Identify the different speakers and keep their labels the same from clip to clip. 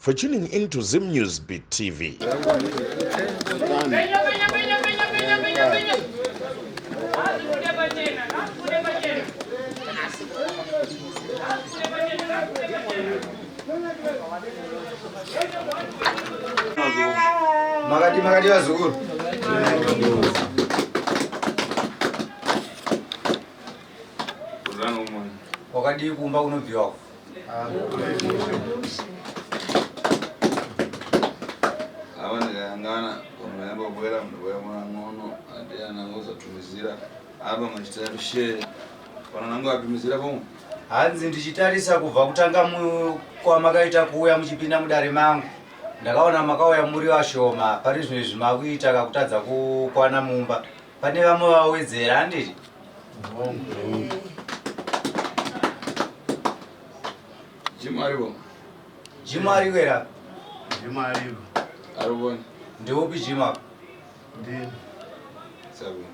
Speaker 1: for tuning in to Zim News Beat TV.
Speaker 2: Makadi makadi vazukuru. Wakadii kumba kunobviwa
Speaker 3: Ava ndikayangana pamwe bwera mndu mwana ati anangozatumizira apa machitari share pana nango atumizira pomwe.
Speaker 2: Hanzi ndichitarisa kubva kutanga kwamakaita kuuya muchipinda mudare mangu ndakaona makauya muri vashoma pari zvino izvi makuita kakutadza kukwana mumba pane vamwe vawedzera handiti?
Speaker 3: Jim aripo.
Speaker 2: Jim ariko here apa?
Speaker 4: Jim ariko.
Speaker 3: Arikuona.
Speaker 2: Ndeupi Jim apa?
Speaker 4: Ndini.
Speaker 3: Sabu.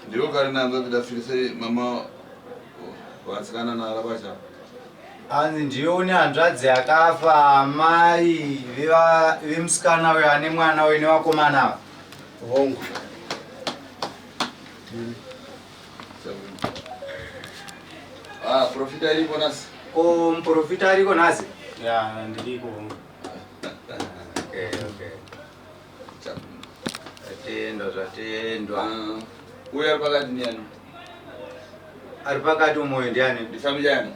Speaker 3: Ndiko kari nanzo tidafirise mama vasikana naarabacha.
Speaker 2: Hanzi ndiyo une hanzvadzi yakafa amai vemusikana uyo ane mwana uyo nevakomana ava.
Speaker 4: Hongu.
Speaker 3: Ah, profita ariko nhasi.
Speaker 2: Ko muprofita ariko nhasi?
Speaker 4: Ya, ndiriko.
Speaker 2: Okay, okay. Zvatendwa, zvatendwa.
Speaker 3: Ah, uyo ari pakati ndiani?
Speaker 2: Ari pakati umoyo ndiani?
Speaker 3: Ndifamili yani?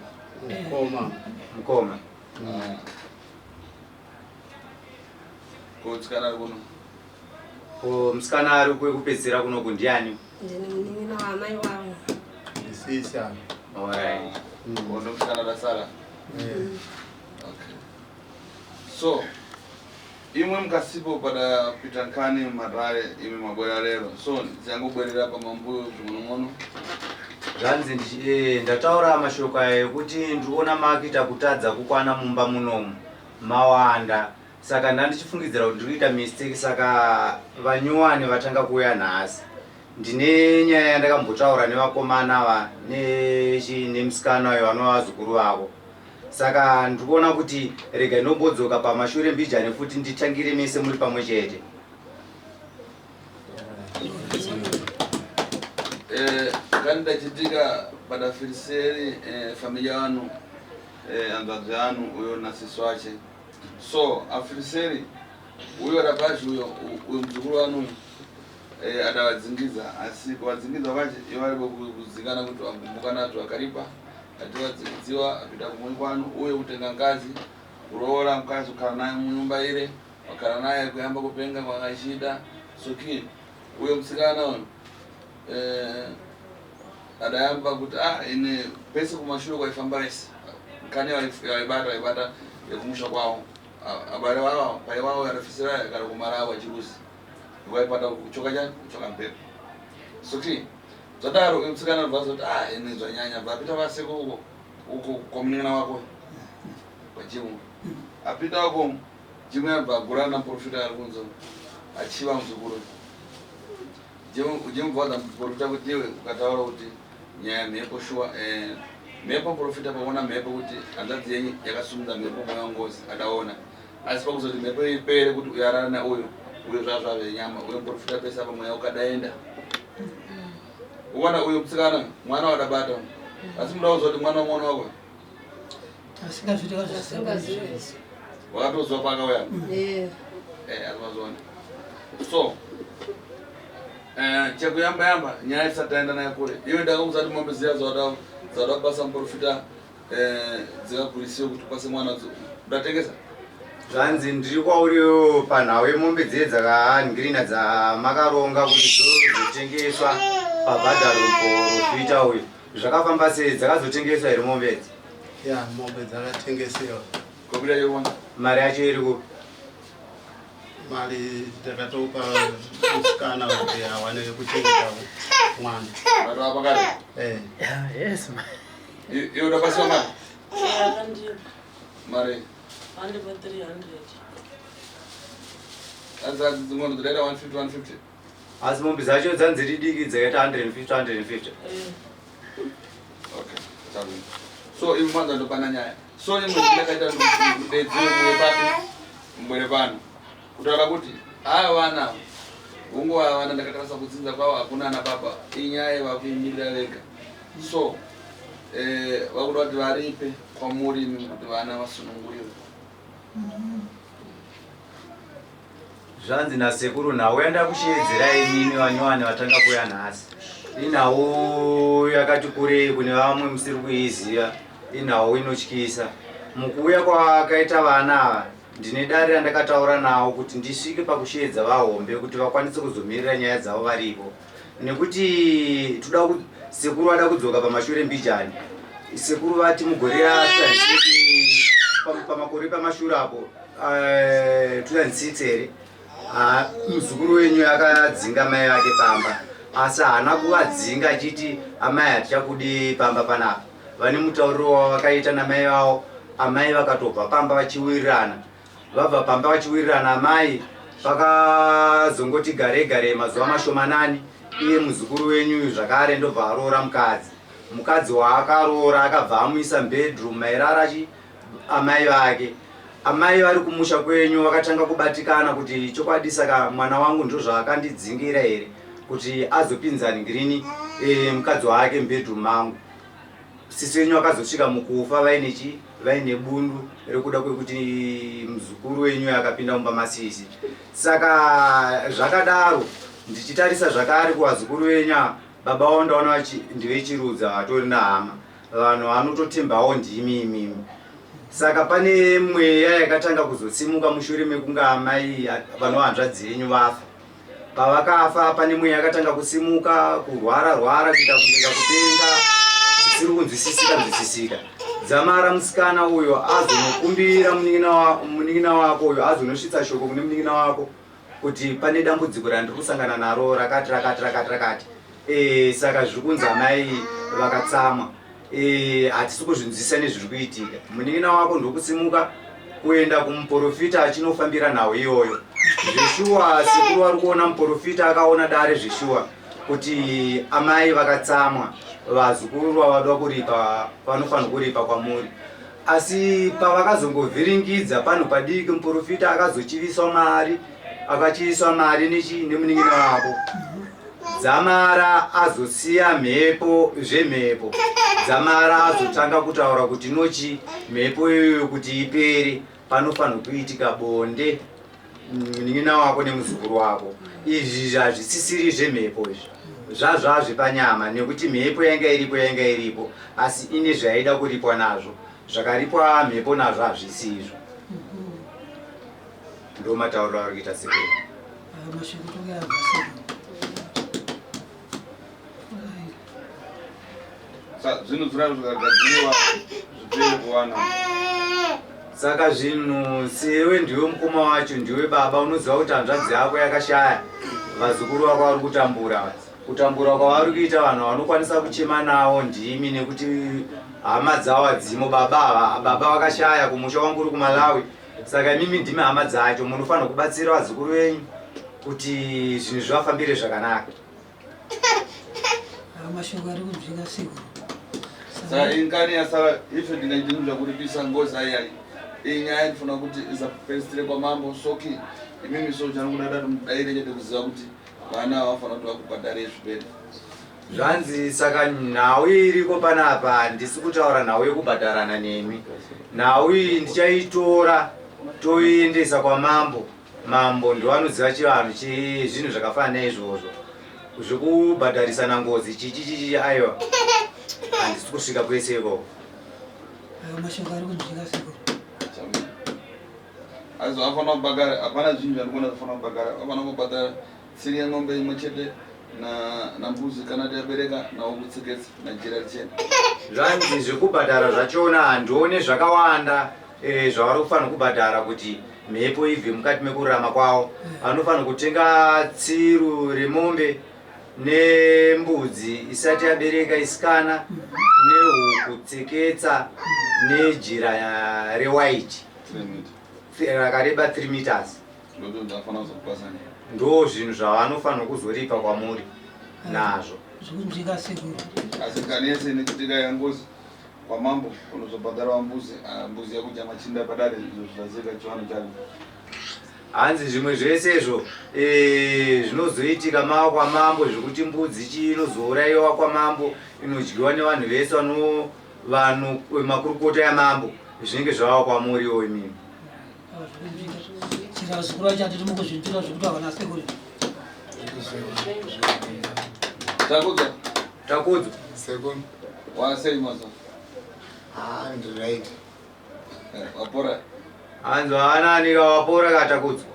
Speaker 4: Mukoma.
Speaker 2: Mukoma.
Speaker 3: Ah. Ko musikana ari kuno?
Speaker 2: Ko musikana ari kwekupedzisira kunoku ndiani?
Speaker 5: Ndini munin'ina waamai wangu.
Speaker 4: Ndisisi apa.
Speaker 2: Alright.
Speaker 3: Ko ndo musikana rasara?
Speaker 4: Eh.
Speaker 3: Okay. So, imwe mukasipo pada kuita nkhani matare imwe mabwera lero. So, ziyangobwerera pa mambuyo zving'onong'ono.
Speaker 2: Zvanzi ndataura mashoko aya ekuti ndikuona makuita kutadza kukwana mumba munomu mawanda saka ndandichifungidzira kuti ndiri kuita mistake saka vanyowani vatanga kuuya nhasi ndine nyaya yandakambotaura nevakomana ava nemusikana uyo vanova vazukuru vavo saka ndiri kuona kuti rega ndombodzoka pamashure mbijane futi nditangire mese muri pamwe chete.
Speaker 3: Kani ndachitika padafiriseri familia yanu hanzvadzi yanu uyo nasisi wache. So afiriseri uyo rabashi uyo uyo muzukuru wanu uyo adavadzingidza asi kuvadzingidza kwache ivo vari kudzingana kuti vagumbuka nato vakaripa ativadzikidziwa apinda kumwe kwanu uye kutenga ngazi kuroora mukadzi kugara naye munyumba ire wakagara naye kuyamba kupenga kwakachida soki uyo musikana uyo adayamba kuti ine pese kumashure kwaifamba vese kane vaibata vaibata yekumusha kwavo abare vavo pai vavo varafisira kana kumarawo achiruzi vaibata kuchoka chani kuchoka mpepo soki zvadaro uyo musikana anobva azoti ine zvanyanya bva apita vaseko uko uko kwamunin'ina wako kwajimu apita uko Jimu anobva agurana namuprofita ari kunzo achiva muzukuru Jimu bva muprofita kuti iwe ukataura kuti nyaya mhepo shuwa mhepo muprofita pakuona mhepo kuti hanzvadzi yenyu yakasumudza mhepo mweya ngozi adaona asi pakuzoti mhepo ipere kuti uyarara nauyo uyo zvazva zvenyama uyo muprofita pese apa mweya ukadaenda uona uyo musikana mwana wadabata asi muda kuzoti mwana wamwana wako wakatozwa pakauya azvazoona so chekuyamba yamba nyaya isati taenda nayo kure iwe ndakakuudza kuti mombe dziya dzauda kubasa muprofita dzikagurisiwe kuti upase mwana udatengesa.
Speaker 2: Zvanzi ndiri kwauri panhau yemombe dziye dzakangirina dzamakaronga kuti dzozotengeswa pabhadharo muprofita uyu zvakafamba sei dzakazotengeswa here mombe idzi?
Speaker 4: Ya, mombe dzakatengesewa.
Speaker 3: Kopira yoona.
Speaker 2: Mari yacho iri kupi?
Speaker 4: Mari takatopa musikana kuti awane kuchengeta mwana.
Speaker 3: Vatova pakati?
Speaker 6: Yes, ma.
Speaker 3: Iwe udapasiwa mari? Mari?
Speaker 6: Andipa 300.
Speaker 3: Anzi dzimwe dzinoita 150 150.
Speaker 2: Asi mombe dzacho dzanzi diki dzakaita 150 150.
Speaker 3: Okay, chabwino. So imwe mwanza ndopana nyaya. So imwe ndakaita mudedzi mwe papi mbwere pano. Kutaura kuti aya vana hungu aya vana ndakatarisa kudzinza kwavo hakuna ana baba. Inyaya vakuimirira vega. So eh vakuda kuti varipe kwamuri imi kuti vana vasununguriwe.
Speaker 2: Zvanzi nasekuru nhau yandakusheedzerai imimi vanyowani vatanga kuuya nhasi inhau yakati kurei kune vamwe musiri kuiziva inhau inotyisa mukuuya kwakaita vana ava ndine dare randakataura nawo kuti ndisvike pakusheedza vahombe kuti vakwanise kuzomirira nyaya dzavo varipo nekuti toda sekuru vada kudzoka pamashure mbijani sekuru vati mugore ra pamakore pamashure apo 2006 eh, here ah, muzukuru wenyu akadzinga mai vake pamba asi haana kuvadzinga achiti amai hatichakudi pamba panapa vane mutauriro wavakaita namai vavo amai vakatobva pamba vachiwirirana Vabva pamba vachiwirirana amai pakazongoti gare gare mazuva mashomanani iye muzukuru wenyu uyu zvakare ndobva aroora mukadzi. Mukadzi waakaroora akabva amuisa mubedroom mairara chi amai vake. Amai vari kumusha kwenyu vakatanga kubatikana kuti chokwadi saka mwana wangu ndozvaakandidzingira here kuti azopinza ngirini e, mukadzi wake mubedroom mangu. Sisi wenyu vakazosvika mukufa vaine chi vaine bundu rekuda kwekuti muzukuru wenyu akapinda mumba masisi. Saka zvakadaro ndichitarisa zvakare kuvazukuru venyu ava baba vavo ndaona ndevechirudza vatori nahama vanhu vanototembawo ndimi imimi saka pane mweya yakatanga kuzosimuka mushure mekunge amai vanohanzvadzi yenyu vafa Pavakafa pane mweya yakatanga kusimuka, kurwara rwara, kuita kunge kakupenga zvisiri kunzwisisika nzwisisika. Dzamara musikana uyo azonokumbira munin'ina wako uyo azonosvitsa shoko kune munin'ina wako kuti pane dambudziko randiri kusangana naro rakati rakati rakati rakati. E, saka zviri kunzi amai vakatsamwa e, hatisi kuzvinzwisisa nezviri kuitika munin'ina wako ndokusimuka kuenda kumuporofita achinofambira nhau iyoyo zveshuwa sekuru vari kuona muporofita akaona dare zveshuwa kuti amai vakatsamwa vazukuru vavada kuripa vanofanira kuripa kwamuri asi pavakazongovhiringidza pano padiki muporofita akazochiviswa mari akachiiswa mari nechi nemunin'ina wako Dzamara azosiya mhepo zvemhepo. Dzamara azotanga kutaura kuti nochi mhepo iyoyo kuti ipere panofanirwa kuitika bonde munin'ina wako nemuzukuru wako. Izvi hazvisisiri zvemhepo izvi zvazvazve panyama nekuti mhepo yanga iripo yanga iripo asi ine zvaida kuripwa nazvo zvakaripwa mhepo nazvo hazvisi izvo Ndomatauriro auri kuita sekuru.
Speaker 6: Mashoko tokuabva sekuru.
Speaker 3: Zvinhu zviraro zvikagadziriwa zvipere kuwana.
Speaker 2: Saka zvinhu sewe ndiwe mukoma wacho ndiwe baba unoziva kuti hanzvadzi yako yakashaya vazukuru vako vari kutambura kutambura kwavari kuita vanhu vanokwanisa kuchema nawo ndimi nekuti hama dzavo hadzimo baba ava baba vakashaya kumusha wangu uri kumalawi Saka imimi ndimi hama dzacho munofanira kubatsira vazukuru venyu kuti zvinhu zvivafambire zvakanaka.
Speaker 6: Mashoko ari kunzwika sekuru.
Speaker 3: Saka ingani yasara ife ndingaite zvakuripisa ngozi ayai. Iyi nyaya ndifuna kuti isapesitire kwamambo soki imimi so chanikuda dati mudaire chete kuziva kuti vana vafanira kuti vakubhadhare zvipere.
Speaker 2: Zvanzi saka nhau iriko panapa handisi kutaura nhau yekubhadharana nemi. Nhau iyi ndichaitora toiendesa kwamambo. Mambo ndovanoziva chivanhu chezvinhu zvakafanana neizvozvo. Zvekubhadharisana ngozi chichi chichi aiwa handisi kusvika kwese ikoko.
Speaker 6: Ayo mashoko ari kunzwika sekuru.
Speaker 3: Azo afanira kubhadhara hapana zvinhu zvandikuona zvafanira kubhadhara afanira kubhadhara Tsiri yeng'ombe imwe chete na nambuzi kana yabereka nahuku tseketse najira richena.
Speaker 2: Zvanzi zvekubhadhara zvachona handione zvakawanda eh, zvavari kufanira kubhadhara kuti mhepo ibve mukati mekurarama kwavo. Vanofanira kutenga tsiru remombe nembudzi isati yabereka isikana nehuku tseketsa nejira rewaiti rakareba 3 meters. Ndo zvinhu zvavanofanirwa kuzoripa kwamuri nazvo.
Speaker 6: Zvikunzwika sekuru.
Speaker 3: Asi kani yese inoitika yangozi kwamambo unozobhadhara mbuzi, ah, mbuzi yekudya machinda padare izvo zvazika chivanhu chako.
Speaker 2: Hanzi zvimwe zvese izvo eh, zvinozoitika mava kwamambo zvekuti mbudzi chii inozourayiwa kwamambo inodyiwa nevanhu vese vano vanhu makurukota yamambo zvinenge zvava kwamuriwo imimi.
Speaker 6: Chira vazukuru vacho hatiti mukuzvinzwira zvekuti havana sekuru.
Speaker 3: Takudzwa.
Speaker 2: Takudzwa.
Speaker 7: Sekuru.
Speaker 3: Wasei mazo?
Speaker 7: Ah, ndiri right.
Speaker 3: Eh, wapora.
Speaker 2: Hanzi haana ka wapora ka Takudzwa.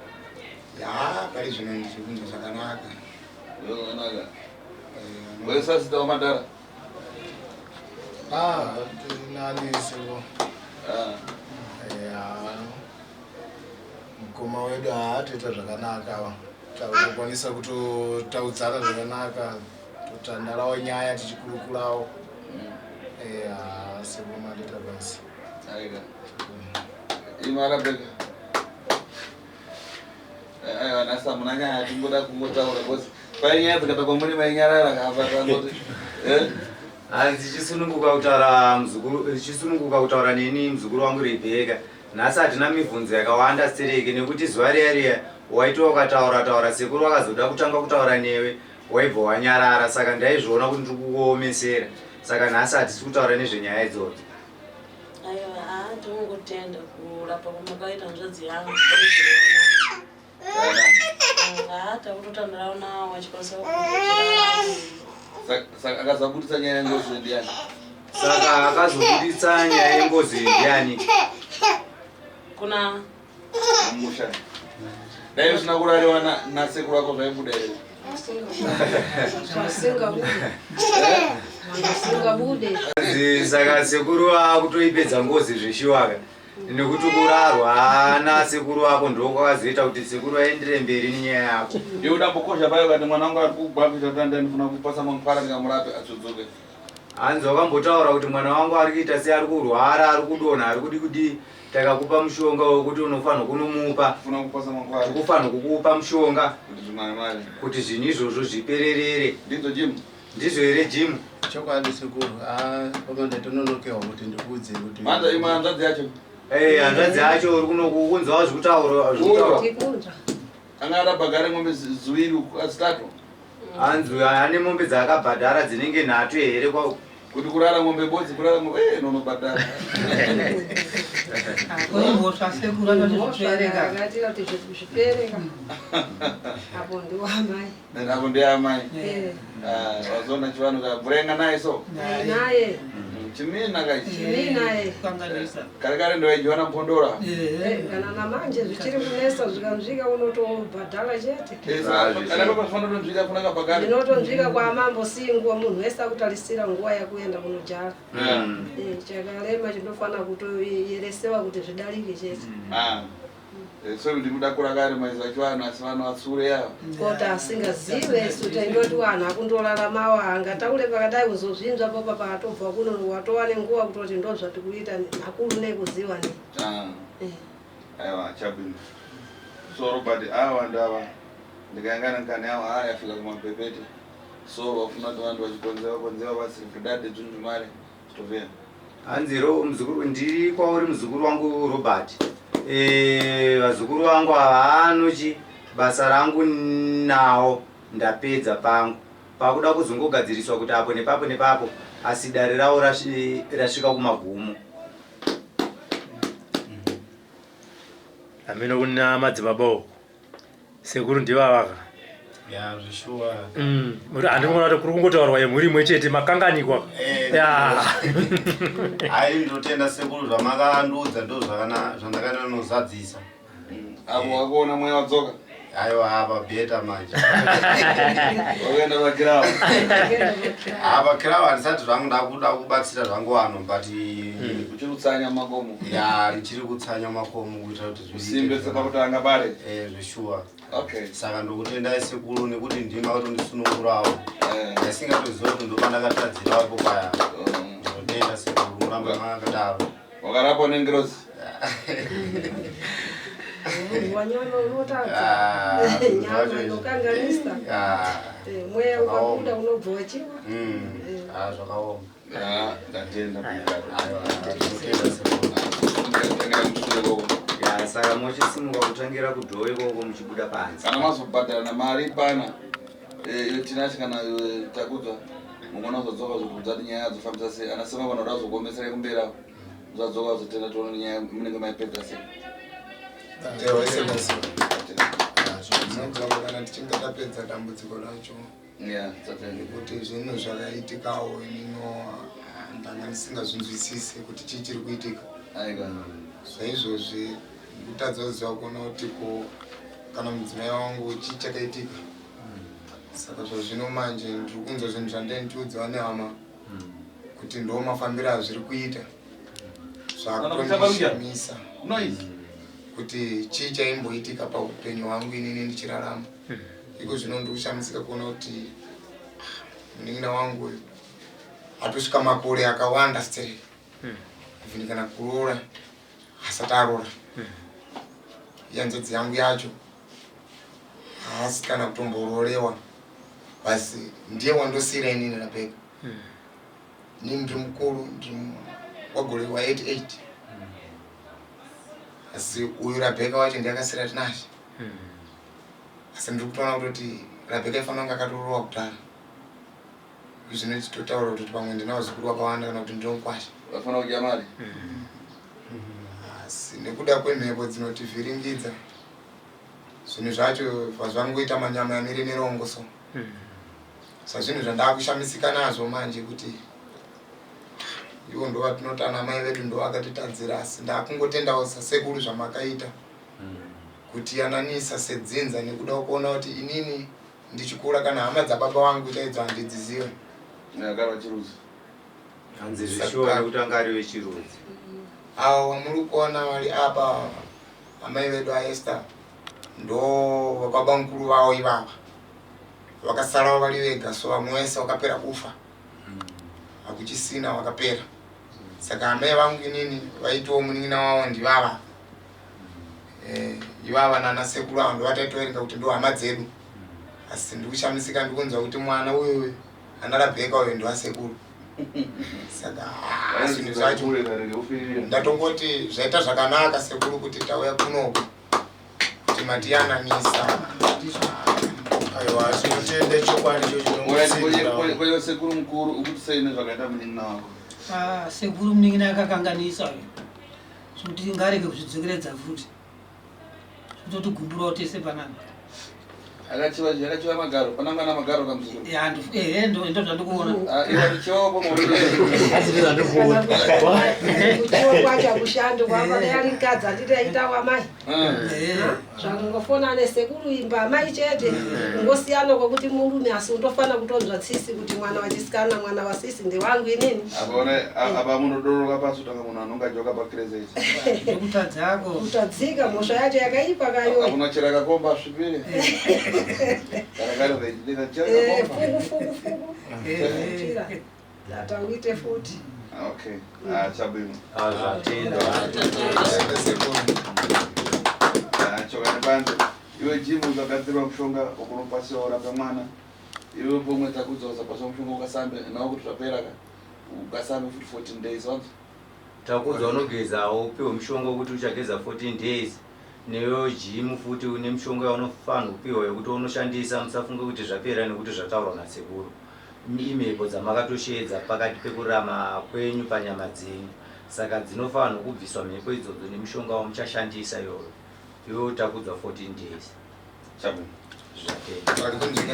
Speaker 7: Ya, pari zvino ndiri kunzwa zvakanaka.
Speaker 3: Zvakanaka.
Speaker 7: Eh,
Speaker 3: Wesasita wamadara.
Speaker 8: Ah, nani seko.
Speaker 3: Ah.
Speaker 8: Ya. Mukoma wedu haatoita zvakanaka. Takukwanisa kutotaudzana zvakanaka, totandarawo nyaya tichikurukurawo. Ya, seko mandita basi.
Speaker 3: Aiga. Imara bega. Aiwa nhasi hamuna nyaya tingoda kungotaura because pai nyaya dzikata kwamuri mainyarara kapa tangoti. Eh?
Speaker 2: Hanzi chisununguka kutaura muzukuru, chisununguka kutaura neni muzukuru wangu Rebecca. Nhasi hatina mibvunzo yakawanda stereke nekuti zuva riya riya waiti wakataura taura sekuru vakazoda kutanga kutaura newe waibva wanyarara saka ndaizviona kuti ndiri kukuomesera saka nhasi hatisi kutaura nezvenyaya idzodzo.
Speaker 9: Aiwa, haa tinongotenda kurapa kwamakaita hanzvadzi yangu. Haa takutotandarawo nawo achikwanisa
Speaker 3: Saka akazobuditsa nyaya yengozi ndiyani?
Speaker 2: Saka akazobuditsa nyaya yengozi ndiyani?
Speaker 9: Kuna
Speaker 3: Mumusha. Dai usina kurariwa nasekuru ako zvaibuda here?
Speaker 5: Zvisingabude.
Speaker 2: Saka sekuru vakutoipedza ngozi zveshuwaka nekuti kurarwa ana sekuru vako ndokwakazoita kuti sekuru vaendere mberi nenyaya yako.
Speaker 3: Ndiwe udambokosha payo kati mwana wangu ari kugwa kuita kuti ndandifuna kupasa mangwara ndikamurape atsudzuke.
Speaker 2: Hanzi wakambotaura kuti mwana wangu ari kuita seari kurwara ari kudonha ari kudi kudii takakupa mushonga wekuti unofanirwa kunomupa
Speaker 3: Funa kupasa mangwara
Speaker 2: tikufanirwa kukupa mushonga
Speaker 3: kuti zvimare mare.
Speaker 2: Kuti zvinhu izvozvo zvipererere.
Speaker 3: Ndidzo Jim.
Speaker 2: Ndizvo here Jim?
Speaker 4: Chokwadi sekuru, ah, pamwe ndatononokewa kuti ndikuudze kuti
Speaker 3: Manje imwe hanzvadzi yacho.
Speaker 2: Eh, hanzvadzi yacho uri kunokunzwawo zvekutaura zvekutaura.
Speaker 5: Tikunzwa.
Speaker 3: Anga arabhagare ng'ombe ziwiri zitatu.
Speaker 2: Hanzi ane mombe dzaakabhadhara dzinenge nhatu here kwa
Speaker 3: Kuti kurara ng'ombe bodzi kurara ng'ombe eh nonobhadhara.
Speaker 6: Koimhosva sekuru anoti zvitsvereka.
Speaker 5: Akatira kuti zvipereka. Apo ndiwamai.
Speaker 3: Apo ndiamai.
Speaker 5: Eh.
Speaker 3: Ah, wazona chivanhu ka mvura naye so.
Speaker 5: Naye.
Speaker 3: Chimina kaichi.
Speaker 5: Chimina eh.
Speaker 6: Kukanganisa.
Speaker 3: Kare kare ndoaijiwana mpondora.
Speaker 5: Eh, kana namanje zvichiri kunesa zvikanzvika unotobhadhara chete.
Speaker 3: Kana pakafana kutonzvika kuna kabhagare.
Speaker 5: Zvinotonzvika kwamambo singuwa munhu wese akutarisira nguva yakuenda kunojara. Eh, chakarema chinofana kutoyeresewa kuti zvidarike chete.
Speaker 3: Ah. So ndikuda kura kare maiza chivanhu asi vanhu vatsure yava.
Speaker 5: Koti asingazive isu taindoti vanhu akundoraramawo angataure pakadai kuzozvinzwa popa paatobva kuno watova nenguva kutoti ndo zvatikuita hakuru nekuziva ne.
Speaker 3: Ah.
Speaker 5: Eh.
Speaker 3: Aiwa chabwino. So Robert awa ndava ndikaengana nkani awo aya afika kumapepete. So vafuna kuti vantu vachikonzera konzera basi vidade dzunzu mare tovea.
Speaker 2: Hanzi ro muzukuru ndiri kwauri muzukuru wangu Robert. Eh, vazukuru vangu ava anochi basa rangu nawo ndapedza pangu. Pakuda kuzongogadziriswa kuti apo nepapo nepapo asi dare ravo rasvika kumagumo.
Speaker 10: Hameno kuna madzibaba uko sekuru ndivavaka.
Speaker 4: Ya, zvishuwa.
Speaker 10: Handikuona kuti kuri kungotaurwa yemhuri imwe chete makanganikwa.
Speaker 4: Eh,
Speaker 10: Ya.
Speaker 4: Hai, ndinotenda sekuru zvamakandiudza ndo zvandakananozadzisa.
Speaker 3: Apo wakuona mweya wadzoka.
Speaker 4: Aiwa, apa better manje.
Speaker 3: Wakaenda pakirawo.
Speaker 4: Apa kirawo handisati zvangu ndakuda kubatsira zvangu vanhu but
Speaker 3: Uchiri kutsanya makomo.
Speaker 4: Ya, ndichiri kutsanya makomo kuitira kuti zviite
Speaker 3: Usimbe sepakutanga bare.
Speaker 4: Eh, zvishuwa.
Speaker 3: Okay.
Speaker 4: Saka ndokutendai sekuru nekuti ndima kutondisunungurawo.
Speaker 3: Eh.
Speaker 4: Ndasingatoziva kuti ndopandakatadzirawo ipo paya. Ndinotenda sekuru, murambe makadaro.
Speaker 3: Wakarapwa nengirozi.
Speaker 5: Munhu wanyama unotadza.
Speaker 4: Ah, zvinhu
Speaker 5: Nyama
Speaker 4: zvacho izvi.
Speaker 5: inokanganisa.
Speaker 4: Ah.
Speaker 5: Mweya ukabuda unobva wachiwa.
Speaker 4: Ah, zvakaoma.
Speaker 3: Ah, ndatenda.
Speaker 2: Ya, saka mochisimuka kutangira kudhoo ikoko muchibuda panze.
Speaker 3: Kana mazobhadharana mari pana iyo Tinashe kana iwe Takudzwa, mungona kuzodzoka kuzobvunza kuti nyaya dzofambisa sei. Ana sema vanoda kuzokuomeserai kumberi apo, muzadzoka kuzotenda tione nyaya munenge maipedza sei.
Speaker 7: Tinodzoka kana tichinge tapedza dambudziko racho. Nekuti zvinhu zvakaitikawo inino ndanga ndisingazvinzwisisi kuti chii chiri kuitika. Zvaizvozvi ndikutadza kuziva kuona kuti ko kana mudzimai wangu chii chakaitika. Saka zvazvino manje ndiri kunzwa zvinhu zvandai ndichiudzwa nehama kuti ndo mafambiro azviri kuita, zvakutondishamisa kuti chii chaimboitika paupenyu hwangu inini ndichirarama. Iko zvino ndiri kushamisika kuona kuti munin'ina wangu uyu atosvika makore akawanda stereki, even kana kuroora asati aroora. Ihanzvadzi yangu yacho haasi kana kutombororewa, basi ndiye wandosiyira inini Rabheka. Inini ndiri mukuru, ndiri wagore wa 88, asi uyu Rabheka wacho ndiye akasiyira Tinashe. Asi ndiri kutoona kutoti Rabheka ifanira kunge akatoroorwa kudhara. Zvino titotaura kuti pamwe ndina vazukuru vakawanda kana kuti ndiri mukwasha.
Speaker 3: Vafanira kudya mari.
Speaker 7: Asi nekuda kwemhepo dzinotivhiringidza, zvinhu zvacho zvangoita manyama yamire nerongo so. Sazvinhu zvandakushamisika nazvo manje kuti ivo ndo vatinoti ana mai vedu ndo vakatitadzira, asi ndakungotendawo sasekuru zvamakaita kuti yananisa sedzinza, nekuda kuona kuti inini ndichikura kana hama dzababa vangu chaidzo handidzizive.
Speaker 3: Akari vachirudzi.
Speaker 2: Hanzi zvishuwa nekuti anga ari vechirudzi.
Speaker 7: Avo vamuri kuona vari apa amai vedu aEsther ndo vababa mukuru vavo ivava, vakasarawo vari vega, so vamwe vese vakapera kufa, hakuchisina vakapera. Saka amai vangu inini vaitiwo munin'ina wavo ndivava, ivava nana sekuru avo ndovataitoverenga kuti ndo hama dzedu. Asi ndikushamisika ndikunzwa kuti mwana uyu ana Rabheka uyu ndiwasekuru. Saka zvinhu zvacho ndatongoti zvaita zvakanaka sekuru kuti tauya kunoku kuti matiyananisa.
Speaker 8: Aiwa, tinotenda chokwadi icho.
Speaker 3: Kweyo sekuru mukuru ukuti sei nezvakaita munin'ina wako?
Speaker 6: Ah, sekuru, munin'ina akakanganisa uyu, zvekuti ngarege kuzvidzokeredza futi, zvekutotigumburawo tese panapa.
Speaker 3: Akachiva magaro panangana magaro kamuzukuru.
Speaker 6: Ya, ehe, ndo zvandikuona.
Speaker 3: Iwe ndichivawo.
Speaker 5: Kuchiwa kwacho hakushandi kwamba dai ari mukadzi handiti aita wamai, zvakungofona nesekuru imba amai chete, kungosiyana kwekuti murume, asi undofana kutonzwa tsisi kuti mwana wachisikana, mwana wasisi ndewangu inini.
Speaker 3: Apaona apa munodoroka pasi kutanga munhu anonga joka pakirezeti.
Speaker 6: Ndokutadzako.
Speaker 5: Kutadzika mhosva yacho yakaipa kayo.
Speaker 3: Unochera kakomba asvipire kana kari reidika chera kakomba.
Speaker 5: Fuku fuku fuku. Chira. Atauite futi.
Speaker 3: Okay, ah, chabwino.
Speaker 2: Ah, zvatendwa.
Speaker 3: Ah, choka nepanze. Iwe Jimu ukagadzirwa mushonga ukunopasiwa urape mwana, iwe pomwe Takudzoza pasiwa mushonga ukasambe nawo kuti zvapera ka, ukasambe futi 14 days wanzwa.
Speaker 2: Takudzwa unogezawo upiwe mushonga wekuti uchageza 14 days, newewo Jimu futi une mushonga yaunofanira kupiwa yekuti unoshandisa. Musafunge kuti zvapera nekuti zvataurwa nasekuru. Imhepo dzamakatosheedza pakati pekurama kwenyu panyama dzenyu, saka dzinofanirwa kubviswa mhepo idzodzo nemishonga wamuchashandisa iyoyo. Iwewo Takudzwa 14 days.
Speaker 3: Chabwino.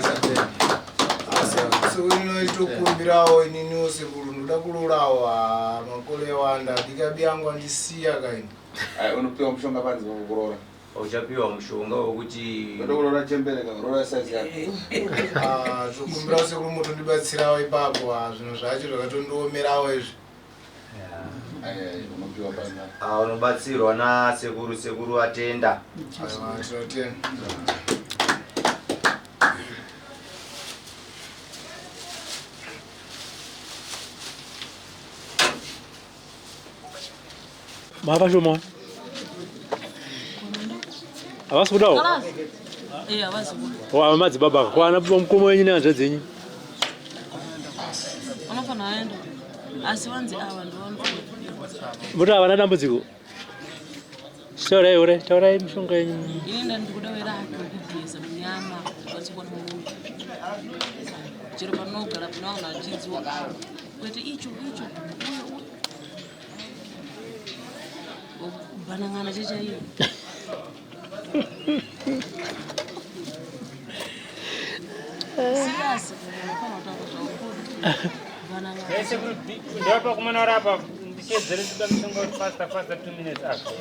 Speaker 2: Zvatenda.
Speaker 8: Sekuinoitokumbirawo ininiwo sekuru, ndoda kurorawo. Makore awanda dikabi yangu andisiya kaini.
Speaker 3: Ai, unopiwa mushonga panze pakukuroora.
Speaker 2: Uchapiwa mushonga wekuti
Speaker 3: Ndoda kuroora chembere ka, roora size yako.
Speaker 8: Ah, tokumbirawo sekuru mutondibatsirawo ipapo. Zvinhu zvacho zvakatondiomerawo izvi.
Speaker 3: Ai, ai, unopiwa panze.
Speaker 2: Ah, unobatsirwa nasekuru. Sekuru atenda.
Speaker 8: Aiwa, tinotenda.
Speaker 10: Mava shoma. Havasi kudawo?
Speaker 9: Eh, havasi kuda.
Speaker 10: Oh, ava madzibaba aka. Kwana mukoma wenyu nehanzvadzi yenyu.
Speaker 9: Vanofanira vaenda. Asi vanzi ava ndovanofanira.
Speaker 10: Muti havana dambudziko. Taurai ure, taurai mishonga yenyu.
Speaker 9: Ini ndandikuda weraki wekugeza munyama ukwanise kuona munhu. Chero panogara pane vanhu vachinziwa kwete icho icho uyo uyo. Bhanang'ana chechaiyo. Serious, unofanira kutaura zvaukuru. Bhanang'ana.
Speaker 11: Ndapa kumana rapa ndichedzere kuda mushonga faster faster 2 minutes after.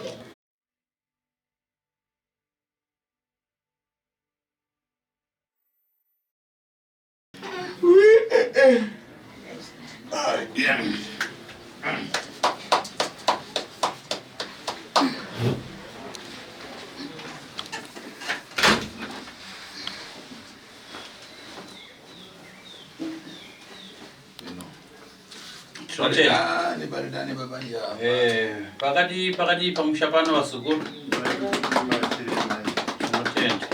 Speaker 12: Pakati pakati pamusha pano vazukuru. Tinotenda.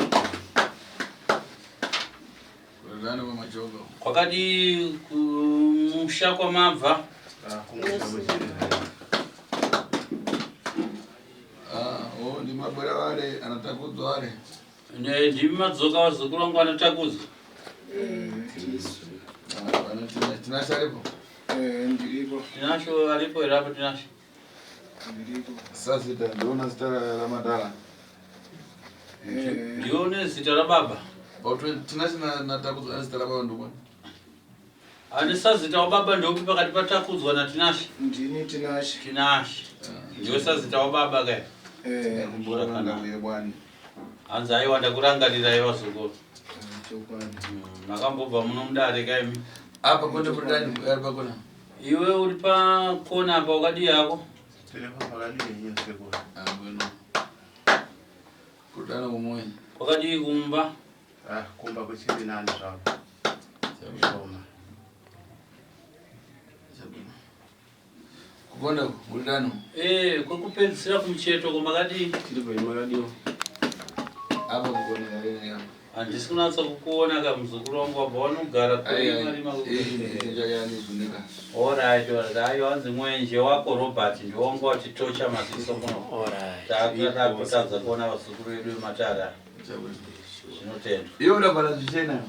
Speaker 12: Kwakadi kumusha kwamabva?
Speaker 3: Ah, oh, ndimabwera vale anatakudzwa ale.
Speaker 12: Ndimi madzoka vazukuru vangu vanotakudzwa.
Speaker 3: Ah, Tinashe aripo?
Speaker 8: Ndiripo.
Speaker 12: Tinashe aripo here apo Tinashe?
Speaker 8: Ndiripo.
Speaker 3: Sazita, ndiona zita ramadala.
Speaker 12: Ndione zita rababa.
Speaker 3: Tinashe natakudzwa ane zita rababa ndokwana.
Speaker 12: Ane sazita wababa ndeupi pakati patakudzwa naTinashe?
Speaker 8: Ndini Tinashe.
Speaker 12: Tinashe. Ndiwe sazita wababa kai?
Speaker 8: Eh.
Speaker 12: Hanzi aiwa ndakurangarirai vazukuru.
Speaker 8: Chokwadi.
Speaker 12: Makambobva muno mudare kaimi.
Speaker 3: Apa kwete kudani ari pakona.
Speaker 12: Iwe uri pakona apa wakadii hako?
Speaker 4: Tiripo pakadii henyu sekuru.
Speaker 3: Ah, bueno. Kudana kumwe.
Speaker 12: Kwakadii kumba?
Speaker 4: Ah, kumba kuchiri nani zvako. Shoma.
Speaker 3: Kukonda kudano.
Speaker 12: Eh, kwekupedzisira kumucheto ko makadii?
Speaker 4: Tiripo makadiwo.
Speaker 3: Apa kukona yale yapa.
Speaker 12: Handisi kunatsa kukuona ka muzukuru wangu wabva wanogara kurima rima. Alright, alright. Aiwa hanzi mwenje wako Robert ndiwonga wachitocha maziso muno. Takutadza kuona vazukuru vedu vematara. Zvinotendwa.
Speaker 3: Iwe unabhala zvichena.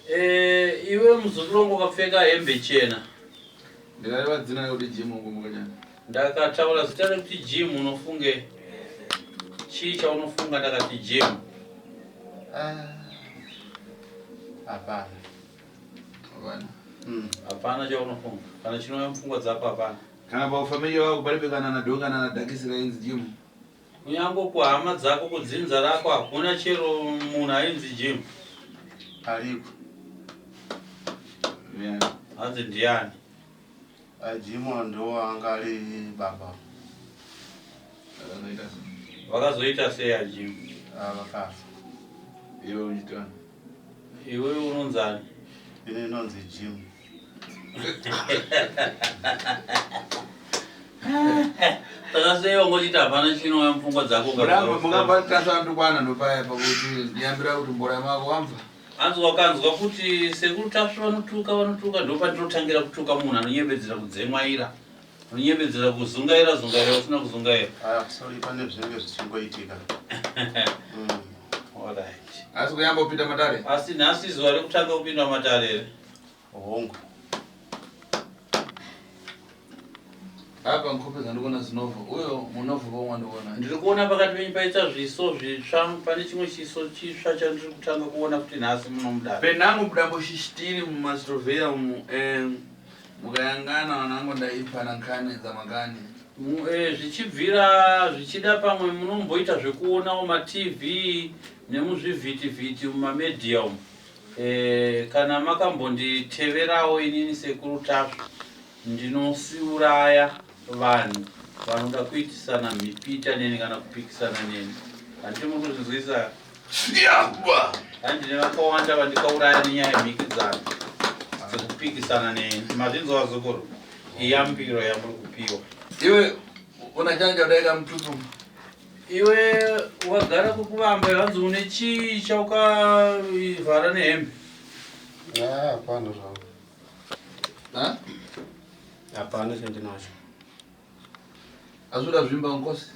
Speaker 12: Eh, iwe muzukuru wangu wakapfeka hembe chena.
Speaker 3: Ndikareva dzina rekuti Jim ukumbuka chani.
Speaker 12: Ndakataura zita rekuti Jim unofunge chii chaunofunga ndakati Jim?
Speaker 4: Hapana.
Speaker 3: Hapana.
Speaker 12: Hapana chaunofunga. Kana chinouya mupfungwa dzako hapana.
Speaker 3: Kana paufamili wako palibe kana nadho kana nadhakisi rainzi Jim.
Speaker 12: Kunyange kuhama dzako kudzinza rako hakuna chero munhu ainzi Jim.
Speaker 4: Ariko.
Speaker 12: Hanzi ndiani?
Speaker 4: Jim ndo anga ari baba.
Speaker 12: Vakazoita sei aJim?
Speaker 4: Ah, vakafa.
Speaker 3: Iwe uchitwa.
Speaker 12: Iwe unonzani?
Speaker 4: Ini inonzi Jim.
Speaker 12: Saka sei wangochiti hapana chinouya mupfungwa dzako?
Speaker 3: Mungamba ndikwana ndopaya pakuti ndiyambira kuti mbora mako wamva.
Speaker 12: Hanzi wakanzwa kuti sekuru Tasvu vanotuka vanotuka, ndopandinotangira kutuka munhu anonyembedzera kudzemwaira, anonyembedzera kuzungaira zungaira usina kuzungaira.
Speaker 4: Ah, sorry pane zvinenge zvichingoitika.
Speaker 12: Alright.
Speaker 3: Asi kuyamba kupinda matare.
Speaker 12: Asi nhasi zuva rekutanga kupinda matare here?
Speaker 4: Hongu.
Speaker 3: Apa nkhope dzandikuona zinovha. Uyo munovha pomwe ndikuona.
Speaker 12: Ndiri kuona pakati penyu paita zviso zvitsva, pane chimwe chiso chitsva chandiri kutanga kuona kuti nhasi muno mudare.
Speaker 3: Penangu budambo shishitiri mumasitrovheya umu mukayangana vanangu ndaipana nkani dzamakani.
Speaker 12: Zvichibvira zvichida pamwe munomboita zvekuonawo maTV nemuzvivhitivhiti mumamedhiya umu. Kana makambonditeverawo inini sekuru Tasvu, ndinosiuraya vanhu vanoda kuitisana mhipita neni kana kupikisana neni. Handiti muri kuzvinzwisa? Handine vakawanda vandikauraya nenyaya yemhikidzano dzekupikisana neni. Mazvinzwa vazukuru? Iyambiro yamuri kupiwa.
Speaker 3: Iwe unachanja udaika mututu.
Speaker 12: Iwe wagara kukuvamba hanzi une chii chaukavhara nehembe?
Speaker 4: Hapana zvangu. Hapana chandinacho.
Speaker 3: Azoda zvimba nkosi.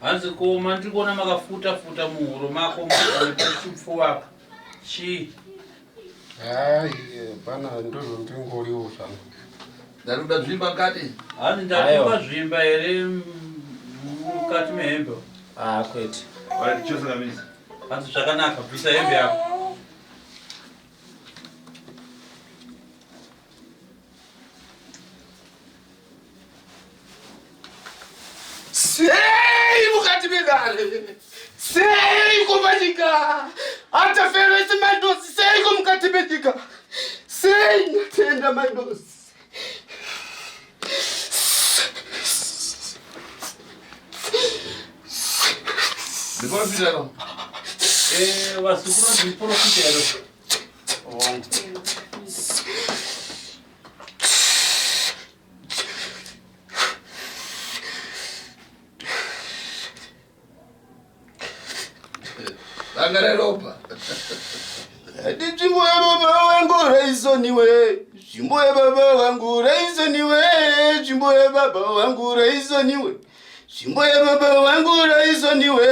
Speaker 12: Hanzi koma ndiri kuona makafuta futa muhuro mako nepachipfuva apa. Chii?
Speaker 4: Hayi, hapana ndozvondingoriwo zvangu.
Speaker 3: Ndakuda zvimba mukati.
Speaker 12: Hanzi ndakupa zvimba here mukati mehembe?
Speaker 2: Ah, kwete.
Speaker 12: Hanzi zvakanaka, bvisa hembe yako.
Speaker 13: Sei mukati medare? Seiko panyika? Ataferesi mandosi seiko mukati menyika? Sei ndatenda mandosi?
Speaker 3: Ndiprofita no.
Speaker 12: Eh, vazukuru vanzi muprofita here?
Speaker 3: Vanga reropa.
Speaker 13: Ati nzvimbo yababa wangu raisoniwe, nzvimbo yababa wangu raisoniwe, nzvimbo yababa wangu raisoniwe, nzvimbo yababa wangu raisoniwe,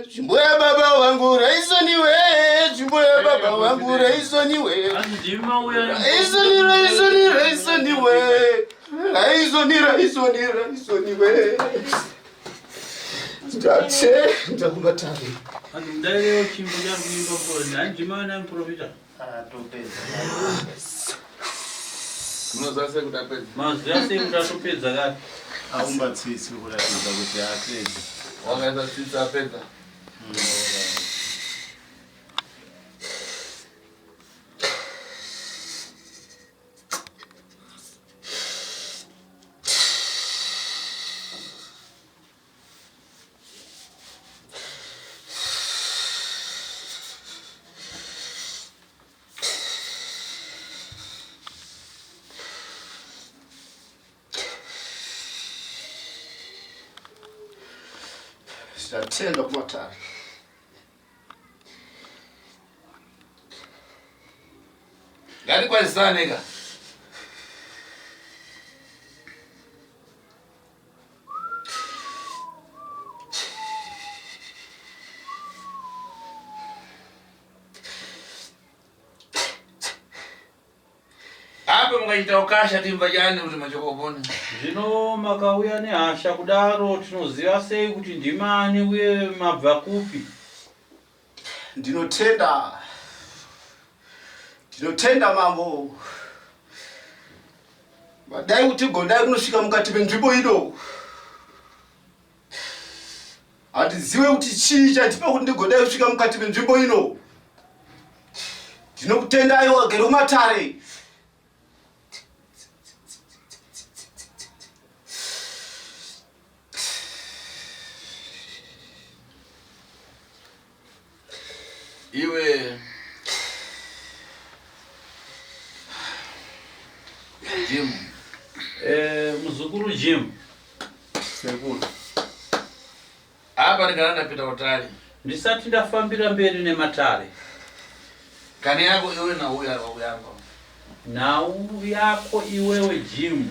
Speaker 13: nzvimbo yababa wangu raisoniwe, nzvimbo yababa wangu raisoniwe. Raisoni, raisoni, raisoniwe, raisoni, raisoni, raisoniwe. Ndatenda kumatare.
Speaker 12: Hanzi mudairewo chimbo chari kuimba mupro- hanzi ndima muprofita.
Speaker 3: Munoziva sei kuti apedza?
Speaker 12: Maziva sei kuti atopedza kare?
Speaker 4: Aumba tsitsi kuratidza kuti apedza.
Speaker 3: Wakaita tsitsi apedza.
Speaker 13: Ndatenda kumatare.
Speaker 3: Ngatikwazisane ka. Apa mukaita ukasha timba chani kuti machokopone.
Speaker 12: Zvino makauya nehasha kudaro tinoziva sei kuti ndimani uye mabva kupi?
Speaker 13: Ndinotenda. Ndinotenda mambo. Vadai kuti gondai kunosvika mukati menzvimbo ino. Handizive kuti chii chatipa kuti ndigodai kusvika mukati menzvimbo ino. Ndinokutendai wagere kumatare.
Speaker 3: Iwe Jim.
Speaker 12: Eh, muzukuru Jim.
Speaker 4: Sekuru.
Speaker 3: Apa ndikana ndapinda kutare.
Speaker 12: Ndisati ndafambira mberi nematare.
Speaker 3: Kani yako iwe nauya wakuyamba.
Speaker 12: Nhau yako iwewe Jim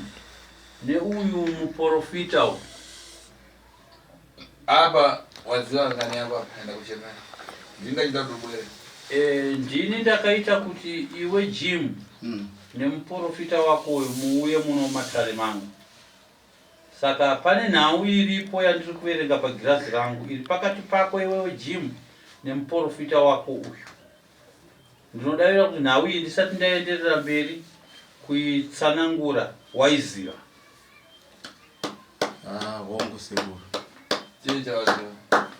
Speaker 12: neuyu muporofita uyu.
Speaker 3: Apa waziva ngani yako apa enda kuchemera. Ndini ndachita kuti ubwere.
Speaker 12: Eh, ndini ndakaita kuti iwe Jim nemuporofita wako uyu muuye muno matare mangu. Saka pane nhau iripo yandiri kuverenga pagirazi rangu iri pakati pako iwewe Jim nemuporofita wako uyu. Ndinodavira kuti nhau iyi ndisati ndaenderera mberi kuitsanangura waiziva.
Speaker 4: Ah, hongu sekuru.
Speaker 3: Chii chawaziva?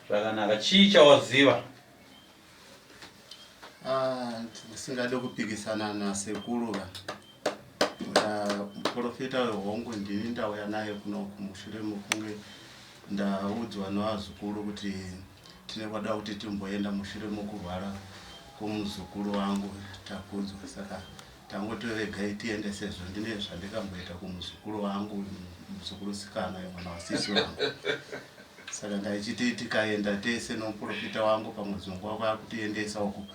Speaker 12: Zvakanaka. Chii chawaziva?
Speaker 4: Ah, ndisingade kupikisana nasekuru va. Muprofita wehongu ndini ndauya naye kuno mushure mekunge ndaudzwa nevazukuru kuti tine kwada kuti timboenda mushure mekurwara kwomuzukuru wangu Takudzwa. Saka tangoti regai tiende sezvo ndine zvandikamboita kumuzukuru wangu, muzukuru sikana mwana wasisi wangu. Saka ndaichiti tikaenda tese nomuprofita wangu pamwe dzimwe nguva kwakutiendesa uku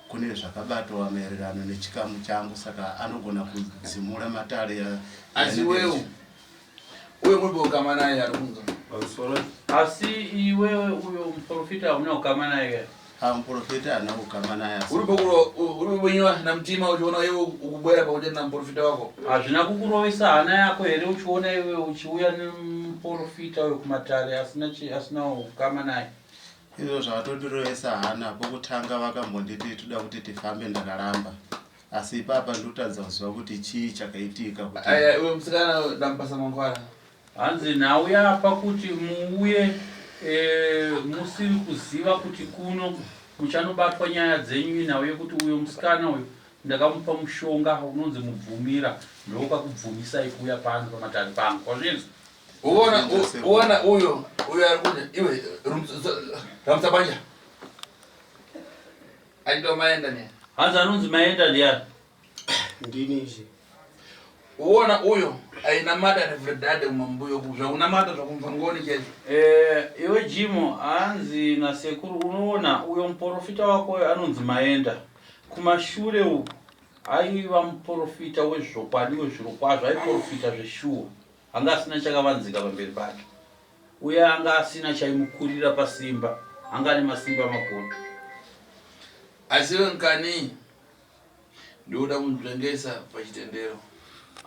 Speaker 4: kune zvakabatwa maererano nechikamu changu saka anogona kudzimura matare
Speaker 3: Asi wewe uyo muri ukama naye ari kunzwa.
Speaker 12: Asi iwewe uyo muprofita hauna ukama naye ka?
Speaker 4: Ah, muprofita haana ukama naye asi.
Speaker 3: Uri kubinywa namutima uchiona iwe ukubwera pakuti na muprofita wako.
Speaker 12: Hazvina kukurovesa hana yako here uchiona iwe uchiuya nemuprofita uyo kumatare asina asina ukama naye?
Speaker 4: Izvo zvakatondirovesa hana pokutanga vakambonditi toda kuti tifambe ndakaramba. Asi ipapa ndotadza kuziva kuti chii chakaitika kuti.
Speaker 3: Aya iwe musikana ndamupasa mangwana.
Speaker 12: Hanzi nhau yapa kuti muuye e, musiri kuziva kuti kuno muchanobatwa nyaya dzenyu inhau yekuti uyo musikana uyo ndakamupa mushonga unonzi mubvumira ndokakubvumisai kuuya pano pamatare pangu wazvinzwa
Speaker 3: Uona uona uyo uyo ari kunya iwe ramutsa banja. Aitwa maenda ne.
Speaker 12: Hanzi anonzi maenda ndiyani?
Speaker 8: Ndini ishe.
Speaker 3: Uona uyo ainamata Reverend kumambuyo zvakunamata zvakumva ngoni chaizvo.
Speaker 12: Eh, iwe Jimo hanzi nasekuru unoona uyo muporofita wako uyo anonzi Maenda kumashure uku aiva muporofita wezvokwadi wezvirokwazvo aiporofita zveshuwa anga asina chakavanzika pamberi pake uye anga asina chaimukurira pasimba anga ane masimba makuru
Speaker 3: Asi iwe nkani ndikuda kunzvengesa pachitendero.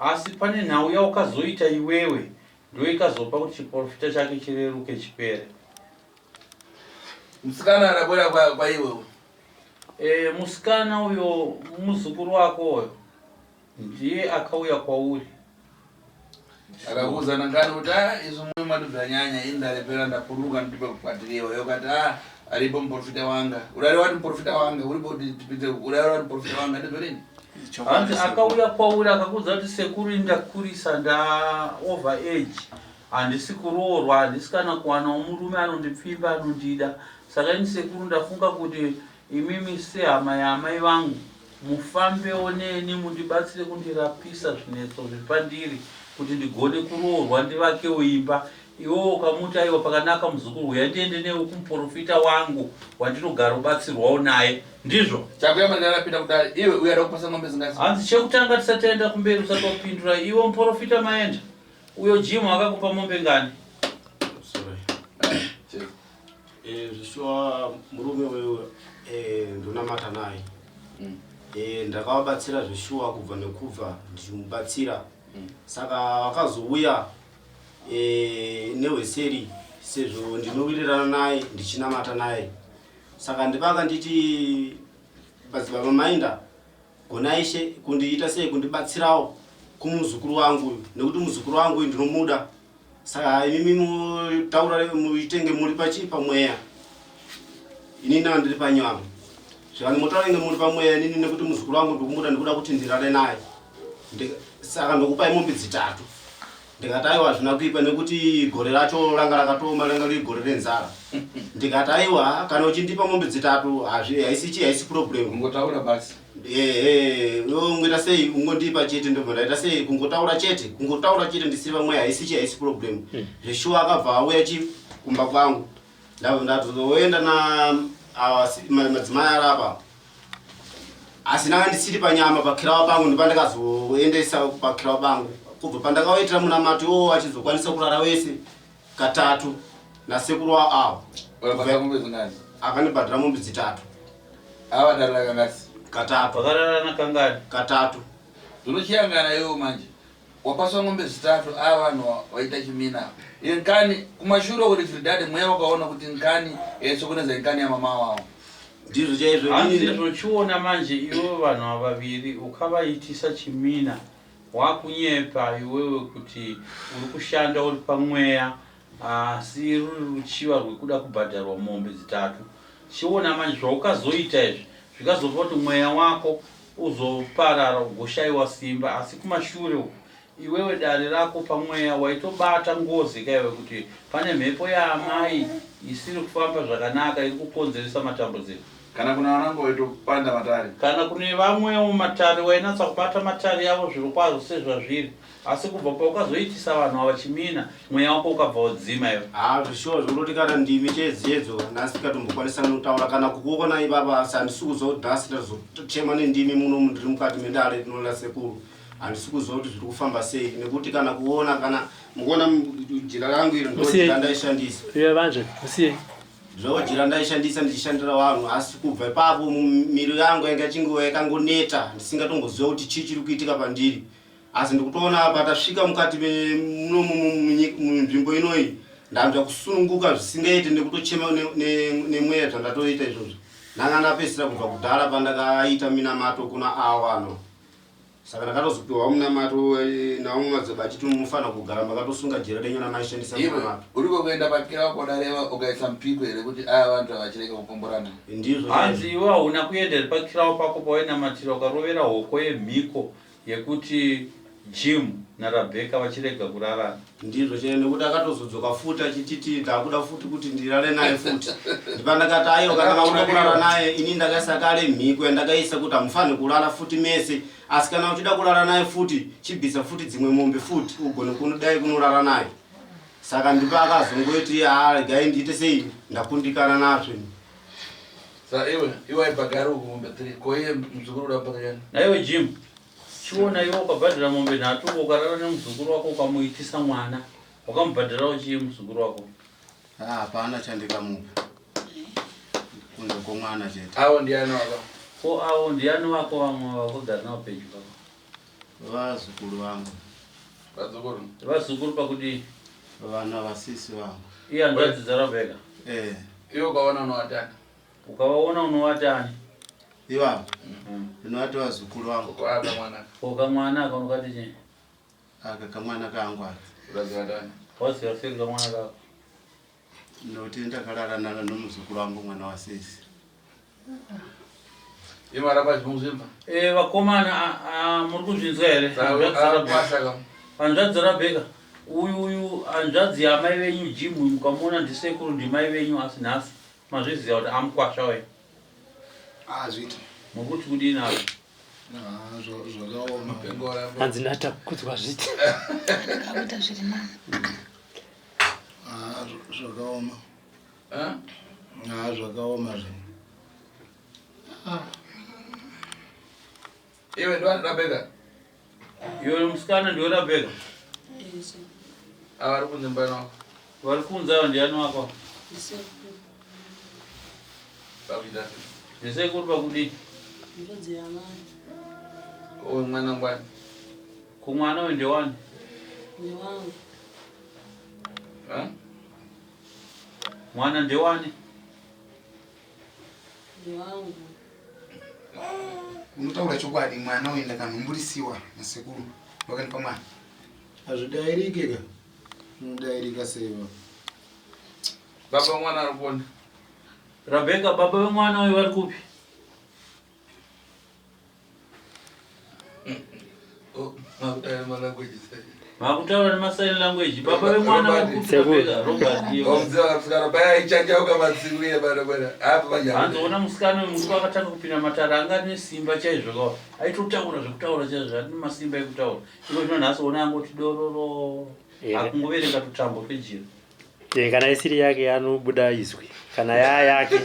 Speaker 12: Asi pane nhau yaukazoita iwewe ndoikazopa kuti chiporofita chake chireruke chipere.
Speaker 3: Musikana arabwera kwaiwe uyo.
Speaker 12: E, musikana uyo muzukuru wako uyo ndiye akauya kwauri.
Speaker 3: Akakuudza nangani kuti ah izvo mwe mati zvanyanya ini ndarepera ndapuruka ndipe kukwatiriwa iwe ukati ah aripo muprofita wanga urari wati muprofita wanga uripo kuti tipite urari wati muprofita wanga ndizvo rini
Speaker 12: Hanzi akauya kwauri akakuudza kuti sekuru ini ndakurisa nda over age handisi kuroorwa handisi kana kuwanawo murume anondipfimba anondida saka ini sekuru ndafunga kuti Imimi sehama yaamai vangu, mufambewo neni mundibatsire kundirapisa zvinetso zviri pandiri kuti ndigone kuroorwa ndivakewo imba. Iwewe ukamuti aiwa pakanaka muzukuru huya ndiende newe kumuporofita wangu wandinogarobatsirwawo naye. Ndizvo?
Speaker 3: Chakuyamba ndarapinda kudare iwe uyo ada kupasa mombe dzingasi.
Speaker 12: Hanzi chekutanga tisati taenda kumberi usati wapindura iwe muporofita maenda uyo Jim akakupa mombe ngani?
Speaker 14: Sorry. Eh, zvishuwa murume uyu eh, ndonamata naye mm. Eh, ndakavabatsira zvishuwa kubva nekubva ndichimubatsira mm. Saka vakazouya nehweseri sezvo ndinowirirana naye ndichinamata naye saka ndipakanditi madzibaba mainda Gonaishe kundiita sei kundibatsirawo kumuzukuru wangu uyu nekuti muzukuru wangu uyu ndinomuda saka imimi mutaura muitenge muri pachi pamweya inini nava ndiri panyama zvikani motaura inge muri pamweya inini nekuti muzukuru wangu ndikumuda ndikuda kuti ndirare naye saka ndokupai mombe dzitatu ndikati aiwa hazvina kuipa nekuti gore racho ranga rakatooma ranga riri gore renzara ndikati aiwa kana uchindipa mombe dzitatu haisi chii haisi problem
Speaker 3: kungotaura basi
Speaker 14: ehe iwe ungoita sei ungondipa chete ndobva ndaita sei kungotaura chete kungotaura chete ndisiri vamwe haisi chii haisi problem zveshuwa akabva auya chi kumba kwangu ndabva ndatozoenda na madzimai arapa asi ndanga ndisiri panyama pakirawa pangu ndopandakazoendesa pakirawa pangu kubva pandakawaitira munamato iwowo achizokwanisa kurara wese katatu nasekuru wavo avo akandibhadhara mombe dzitatu katatu katatu
Speaker 3: zvinochiyangana iwo manje Wapaswa mombe zitatu ava vanhu waita chimina apa. Iyo nkani kumashure uko Fridade mweya wakaona kuti nkani yaisokoneza nkani yamama wavo.
Speaker 14: Ndizvo chaizvo.
Speaker 12: Hanzi zvochiona manje iwewe vanhu ava vaviri ukavaitisa chimina wakunyepa iwewe kuti uri kushanda uri pamweya asi ruri ruchiva rwekuda kubhadharwa mombe dzitatu. Chiona manje zvaukazoita izvi zvikazopa kuti mweya wako uzoparara ugoshaiwa simba asi kumashure uku iwewe dare rako pamweya waitobata ngozi kaiwe kuti pane mhepo yaamai isiri kufamba zvakanaka iri kukonzeresa matambudziko.
Speaker 3: Kana kuna vanangu waitopanda matare.
Speaker 12: Kana kune vamwewo matare wainatsa kubata matare avo zvirokwazvo sezvazviri. Asi kubva paukazoitisa vanhu ava chimina, mweya wako ukabva wadzima iwe.
Speaker 14: Haa zvishuwa zvekutoti kana ndimi chedziyedzo nhasi tikatombokwanisa notaura kana kukuona ipapa asi handisi kuziva kuti nhasi ndazochema nendimi muno ndiri mukati mendare rino lasekuru handisi kuziva kuti zviri kufamba sei nekuti kana kuona kana mukuona jira rangu iri ndojira ndaishandisa
Speaker 10: Iwe vanzve, musiyei.
Speaker 14: Zvojira ndaishandisa ndichishandira vanhu asi kubva ipapo miri yangu yanga ichinge yakangoneta ndisingatomboziva kuti chii chiri kuitika pandiri asi ndikutoona patasvika mukati muno munzvimbo inoyi ndanzwa kusununguka zvisingaiti nekutochema nemweya zvandatoita izvozvo ndanga ndapedzisira kubva kudhara pandakaita minamato kuna awano Saka ndakatozopiwa munamato eh, naumwe madzibaba achiti munofanira kugara makatosunga jira renyu ramaishandisa
Speaker 3: Iwe
Speaker 14: munamato.
Speaker 3: uri kwekuenda pakira wakodareva ukaisa mupiko here kuti aya vantu havachirega kupomborana?
Speaker 14: Ndizvo
Speaker 12: Hanzi iwe hauna kuenda here pakirawo pako pawainamatira ukarovera hoko yemhiko yekuti Jim naRabheka vachirega kurarana.
Speaker 14: Ndizvo chete nekuti akatozodzoka futi achititi ndakuda futi kuti ndirare naye futi ndipandakati aiwa kana makuda kurara naye ini ndakaisa kale mhiko yandakaisa kuti hamufaniri kurara futi mese asi kana uchida kurara naye futi chibvisa futi dzimwe mombe futi ugone kunodai kunorara naye saka ndipo akazongoti haa regai ndiite sei ndakundikana nazvo ini.
Speaker 3: Sa iwe iwe aibhagari uku mombe 3 ko iye muzukuru uda kubhagara
Speaker 12: Naiwe Jim Chiona iwe ukabhadhara mombe nhatu ukarara nemuzukuru wako ukamuitisa mwana wakamubhadharawo chii muzukuru wako?
Speaker 4: Ah, hapana chandikamupa kunze kwomwana chete.
Speaker 3: Avo ndiani wako?
Speaker 12: Ko avo ndiani wako vamwe vakugara navo pedyo pako?
Speaker 4: Vazukuru vangu.
Speaker 3: Vazukuru?
Speaker 12: Vazukuru pakudii?
Speaker 4: Vana vasisi vangu.
Speaker 12: Iye hanzvadzi dzaRabheka?
Speaker 4: Eh.
Speaker 3: Iwe ukaona unovatana?
Speaker 12: Ukavaona unovatani?
Speaker 4: Ivava ndinovati vazukuru vangu.
Speaker 3: Ko aka mwana.
Speaker 12: Ko kamwana aka unokati chii?
Speaker 4: Aka kamwana kangu aka.
Speaker 3: Ukaziva ndani?
Speaker 12: Waziva sei kamwana kako?
Speaker 4: Nokuti ndakarara nana nomuzukuru wangu mwana wasisi.
Speaker 3: Imarapa zvimuzvimba.
Speaker 12: Eh vakomana muri kuzvinzwa here? Hanzvadzi Rabheka uyu uyu hanzvadzi yamai venyu Jim mukamuona ndisekuru ndimai venyu asi nhasi mazviziva kuti amukwasha uyu.
Speaker 7: Hazviiti.
Speaker 12: Mukuti kudini apa?
Speaker 8: Ah, zvakaoma.
Speaker 10: Hanzi ndatakudzwa zviti.
Speaker 9: Ndakakuita zviri nani.
Speaker 8: Ah, zvakaoma. Ah, zvakaoma zvinhu.
Speaker 3: Ah. Iwe ndiwani Rabeka?
Speaker 12: Iwe musikana ndiwe Rabeka?
Speaker 3: Ava vari kunze mbani wako?
Speaker 12: Vari kunze ava ndiani wako?
Speaker 3: Pakuita.
Speaker 12: Ndisekuru pakudii?
Speaker 9: Ndodzi yamai.
Speaker 3: Uyu mwana ngwani?
Speaker 12: Kumwana uyu ndewani?
Speaker 9: Ndewangu.
Speaker 12: Mwana ndewani?
Speaker 9: Ndewangu.
Speaker 7: Unotaura chokwadi mwana uyu ndakanhumburisiwa nasekuru vakandipa mwana.
Speaker 8: Hazvidairike ka. Unodairika sei baba?
Speaker 3: Baba mwana ari kuona.
Speaker 12: Rabheka baba vemwana uyu vari kupi? Makutaura nemasign language. Baba vemwana vari kupi Rabheka? Robert iwe. Hanzi ona musikana uyu musi wakatanga kupinda matare anga ane simba chaizvo ka. Aitotaura zvekutaura chaizvo ane masimba ekutaura. Iko zvino nhasi ona angoti dororo. Akungoverenga tutambo twejira.
Speaker 10: Eh, kana isiri yake anobuda izwi kana yaa yake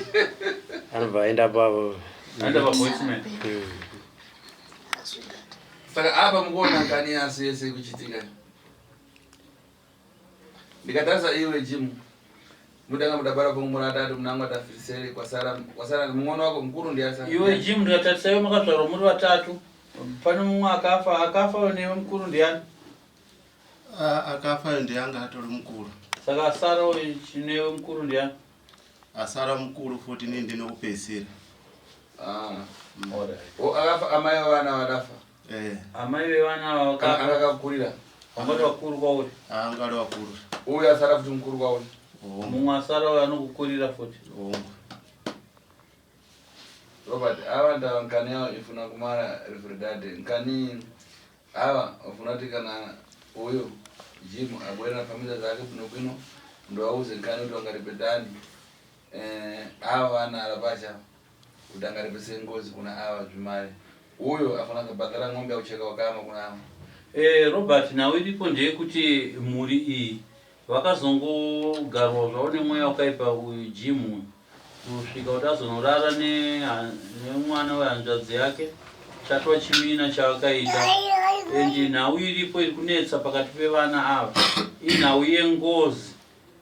Speaker 10: anobva aenda pa
Speaker 12: Aenda pa voicemail.
Speaker 3: Saka apa mukuona kani yasi yese ikuchitika. Ndikatarisa iwe Jim. Mudanga mudabara kumura tatu munangwa tafiriseri kwasara kwasara mung'ono wako mukuru ndiasa.
Speaker 12: Iwe Jim ndikatarisa iwe makazvarwa muri vatatu. Pane mumwe akafa akafa newe mukuru ndiani?
Speaker 4: Ah, akafa ndiye anga atori mukuru.
Speaker 12: Saka asara uyu chinewe mukuru ndiani?
Speaker 4: Asara mukuru futi ini ndine kupedzisira.
Speaker 3: Ah. Alright. O akafa amai vevana vakafa.
Speaker 4: Eh.
Speaker 12: Amai vevana vakafa.
Speaker 3: Anga akakurira.
Speaker 12: Vangati vakuru kwauri.
Speaker 4: Anga ari vakuru.
Speaker 3: Uyu asara futi mukuru kwauri.
Speaker 12: Mumwe asara uyu anokukurira futi.
Speaker 4: Hongu.
Speaker 3: Robert, ava ndava nkani yavo ifuna kumara refredade nkani Ava vafuna kuti kana uyo Jim abwera na familia zake bwino bwino ndowauze nkani kuti wangaripetani eh, ava vana alapacha kuti angaripese ngozi kuna ava zvimari uyo afana kubhadhara ng'ombe yakucheka wakama kuna ava
Speaker 12: Eh, Robert, nhau iripo ndeyekuti mhuri iyi vakazongogarwa zvavo nemweya wakaipa uyu Jim uyu kusvika kuti azonorara nemwana wehanzvadzi yake chatwa chimina chaakaita and nhau iripo iri kunetsa pakati pevana ava inhau yengozi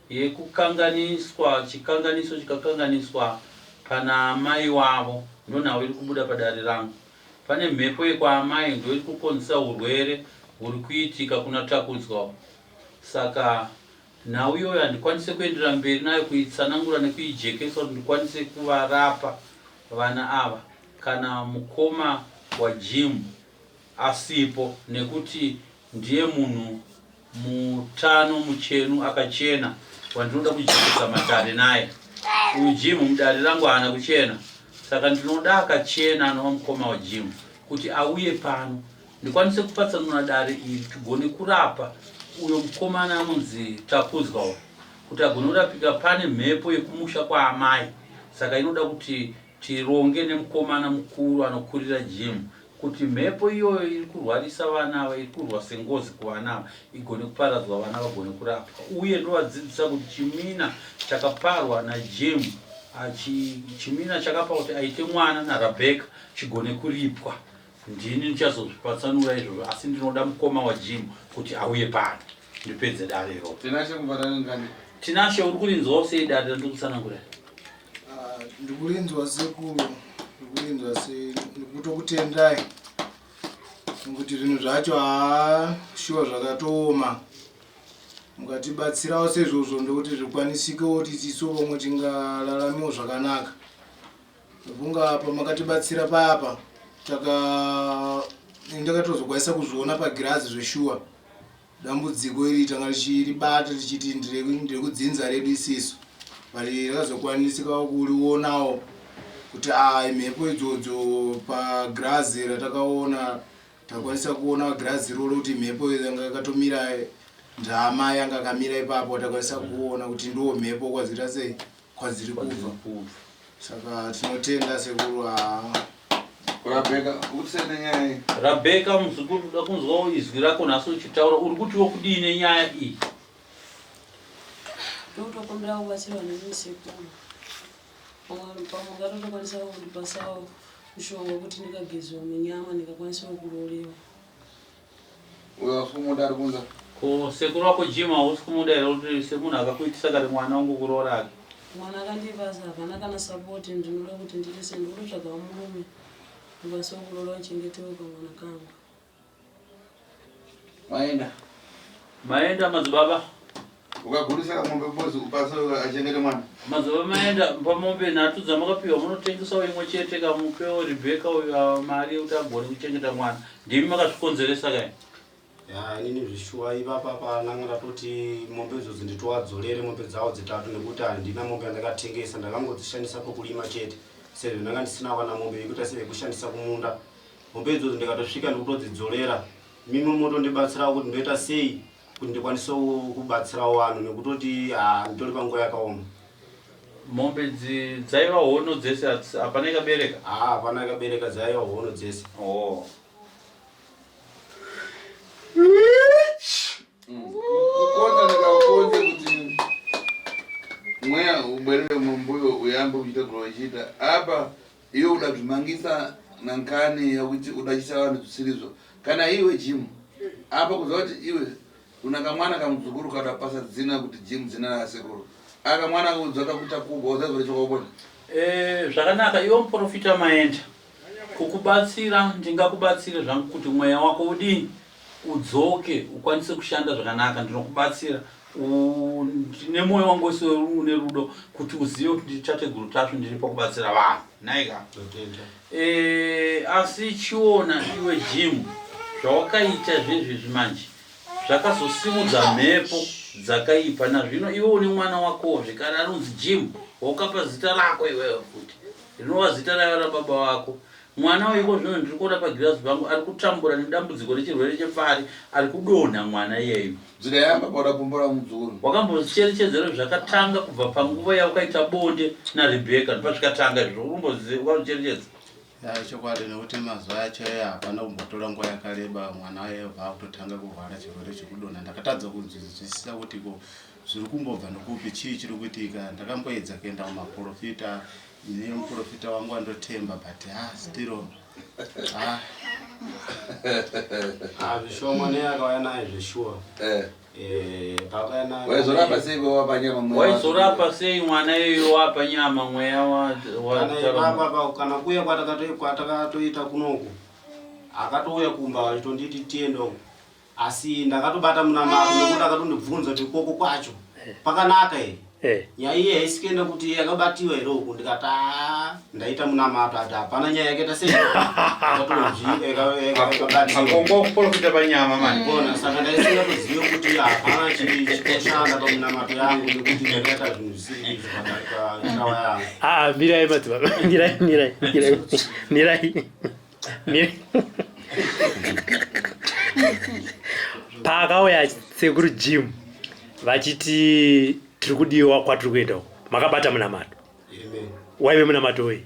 Speaker 12: yekukanganiswa chikanganiso chikakanganiswa pana amai wavo ndonhau iri kubuda padare rangu Pane mhepo yekwaamai ndoiri kukonzesa hurwere huri kuitika kuna Takudzwa saka nhau iyoyo handikwanise kuendera mberi nayo kuitsanangura nekuijekesa kuti ndikwanise kuvarapa vana ava kana mukoma waJim asipo nekuti ndiye munhu Mutano muchenu akachena wandinoda kujekesa matare naye. Uyu Jim mudare rangu haana kuchena saka ndinoda akachena anova mukoma waJim kuti auye pano ndikwanise kupatsanura dare iri tigone kurapa uyo mukomana anonzi Takudzwa uyu kuti agone kurapika. Pane mhepo yekumusha kwaamai saka inoda kuti tironge nemukomana mukuru anokurira Jim Kuti mhepo iyoyo iri kurwarisa vana ava, iri kurwa sengozi kuvana ava, igone kuparadzwa vana vagone kurapwa. Uye ndovadzidzisa kuti chimina chakaparwa naJim, chimina chakapa kuti aite mwana naRabheka chigone kuripwa. Ndini ndichazozvipatsanura izvozvo, asi ndinoda mukoma waJim kuti auye pano ndipedze dare iroro.
Speaker 3: Tinashe kubatana.
Speaker 12: Tinashe, uri kurinzwawo sei dare randiri kutsanangura?
Speaker 8: Ah, ndikurinzwa sekuru ndikurinzwa se ndikutokutendai nekuti zvinhu zvacho haa shuwa zvakatooma mukatibatsirawo sezvozvo ndokuti zvikwanisikewo kuti tisu vamwe tingararamewo zvakanaka ndofunga pamakatibatsira payapa taka ndakatozokwanisa kuzviona pagirazi zveshuwa Dambudziko iri tanga tichiribata tichiti nderekudzinza redu isisu but rakazokwanisikawo kurionawo kuti ah, imhepo idzodzo pagirazi ratakaona takwanisa kuona girazi iroro kuti mhepo yanga yakatomira ndama yanga akamira ipapo takwanisa kuona kuti ndiwo mhepo kwadziri sei kwadziri kubva saka tinotenda sekuru haa
Speaker 3: Rabheka ukusei nenyaya iyi
Speaker 12: Rabheka muzukuru toda kunzwawo izwi rako nhasi uchitaura uri kutiwo kudii nenyaya iyi
Speaker 9: Ndotokumbira kubatsirwa nemi sekuru. Pamwe pamwe ngatotokwanisa kundipasawo mushonga wekuti ndikageziwa munyama ndikakwanisawo kuroorewa.
Speaker 3: Uyo hausi kumuda ari kunza.
Speaker 12: Ko sekuru wako Jim hausi kumuda here kuti semunhu akakuitisa kare mwana wangu kuroora ake?
Speaker 9: Mwana akandipasa hapana kana support ndinoda kuti ndiite sei ndikutotsvagawo murume ndikwanise kuroora uchengetewo kamwana kangu.
Speaker 3: Maenda.
Speaker 12: Maenda madzibaba.
Speaker 3: Ukagurisa kamombe bozi upase achengete mwana.
Speaker 12: Madzibaba maenda pamombe nhatu dzamakapiwa munotengesawo imwe chete kamupewo Rebecca uyo ah, mari yekuti agone kuchengeta mwana. Ndimi makazvikonzeresa kai.
Speaker 14: Ya inini zvishuwa ipapa pananga ndatoti mombe idzodzo nditowadzorere mombe dzawo dzitatu nekuti handina mombe yandakatengesa ndakangodzishandisa pakurima chete sezvo ndanga ndisina kana mombe yekuita seyekushandisa kumunda mombe idzodzo ndikatosvika ndikutodzidzorera mimwe motondibatsirawo kuti ndoita sei kuti ndikwanise kubatsirawo vanhu nekutoti ah, nditori panguva yakaoma
Speaker 12: mombe dzaiva hono dzese hapana ikabereka
Speaker 14: ah, hapana ikabereka dzaiva hono dzese
Speaker 12: oh.
Speaker 3: Kukonza ndikakonze kuti mweya ubwerere mumbuyo uyambe kuchita zvauchiita apa iwe uda zvimangisa nankani yakuti udachisa vanhu zvisirizvo kana iwe jim apa kuziva kuti iwe una kamwana kamuzukuru kada pasa dzina kuti jim dzina rasekuru aka mwana kudzoka kuita kubwa uzaziva chokwaubona
Speaker 12: eh, zvakanaka iwe muprofita maenda kukubatsira ndingakubatsire zvangu kuti mweya wako udii udzoke ukwanise kushanda zvakanaka ndinokubatsira ndine mwoyo wangu wese une rudo kuti uzive kuti ndiri tateguru tasvu ndiri pakubatsira vanhu nhaika e, asi chiona iwe jim zvawakaita zvezvezvi manje zvakazosimudza mhepo dzakaipa nazvino iwe une mwana wakowo zvekare anonzi jim wakapa zita rako iwewe futi rinova zita raiva rababa vako Mwana uyu iko zvino ndiri kuona pagirazi pangu ari kutambura nedambudziko rechirwere chepfari ari kudonha mwana iyeyu.
Speaker 3: Dzirayamba paura pumbura mudzukuru.
Speaker 12: Wakambozvicherechedzera zvakatanga kubva panguva yaukaita bonde naRebecca ndopazvikatanga izvozvo urumbozvicherechedza?
Speaker 4: Ya, chokwadi nekuti mazuva acho aya hapana kumbotora nguva yakareba mwana aye akutotanga kurwara chirwere chekudonha. Ndakatadza kunzwisisa kuti ko zviri kumbobva nekupi, chii chiri kuitika. Ndakamboedza kuenda kumaprofita, ine muprofita wangu wandotemba, but ha still ha.
Speaker 14: Ah, zvishoma neakauya naye zveshuwa. Paakauya naye
Speaker 3: Waizorapa sei wapa nyama mweya?
Speaker 12: Waizorapa sei mwana iyoyo wapa nyama mweya
Speaker 14: Kana ipapa kana kuya kwatakatoita kunoku, akatouya kumba achitonditi tiende uko, asi ndakatobata munamato nekuti akatondibvunza kuti ikoko kwacho pakanaka here, nyaya iyi haisi kuenda kuti yakabatiwa here uku. Ndikati "Ah, ndaita munamato," ati hapana nyaya yakaita sei.
Speaker 12: Akongo kuprofita panyama mani.
Speaker 14: Ona, saka ndaisingatozive kuti hapana chitoshanda pamunamato yangu nekuti ndakaita zvinhu zvisiri izvo pachawa yangu.
Speaker 10: Ah, mirai madzibaba, mirai, mirai, mirai, mirai, mirai. Paakauya sekuru Jim vachiti tiri kudiwa kwatiri kuenda uko, makabata munamato?
Speaker 14: Amen.
Speaker 10: Waive munamato wei?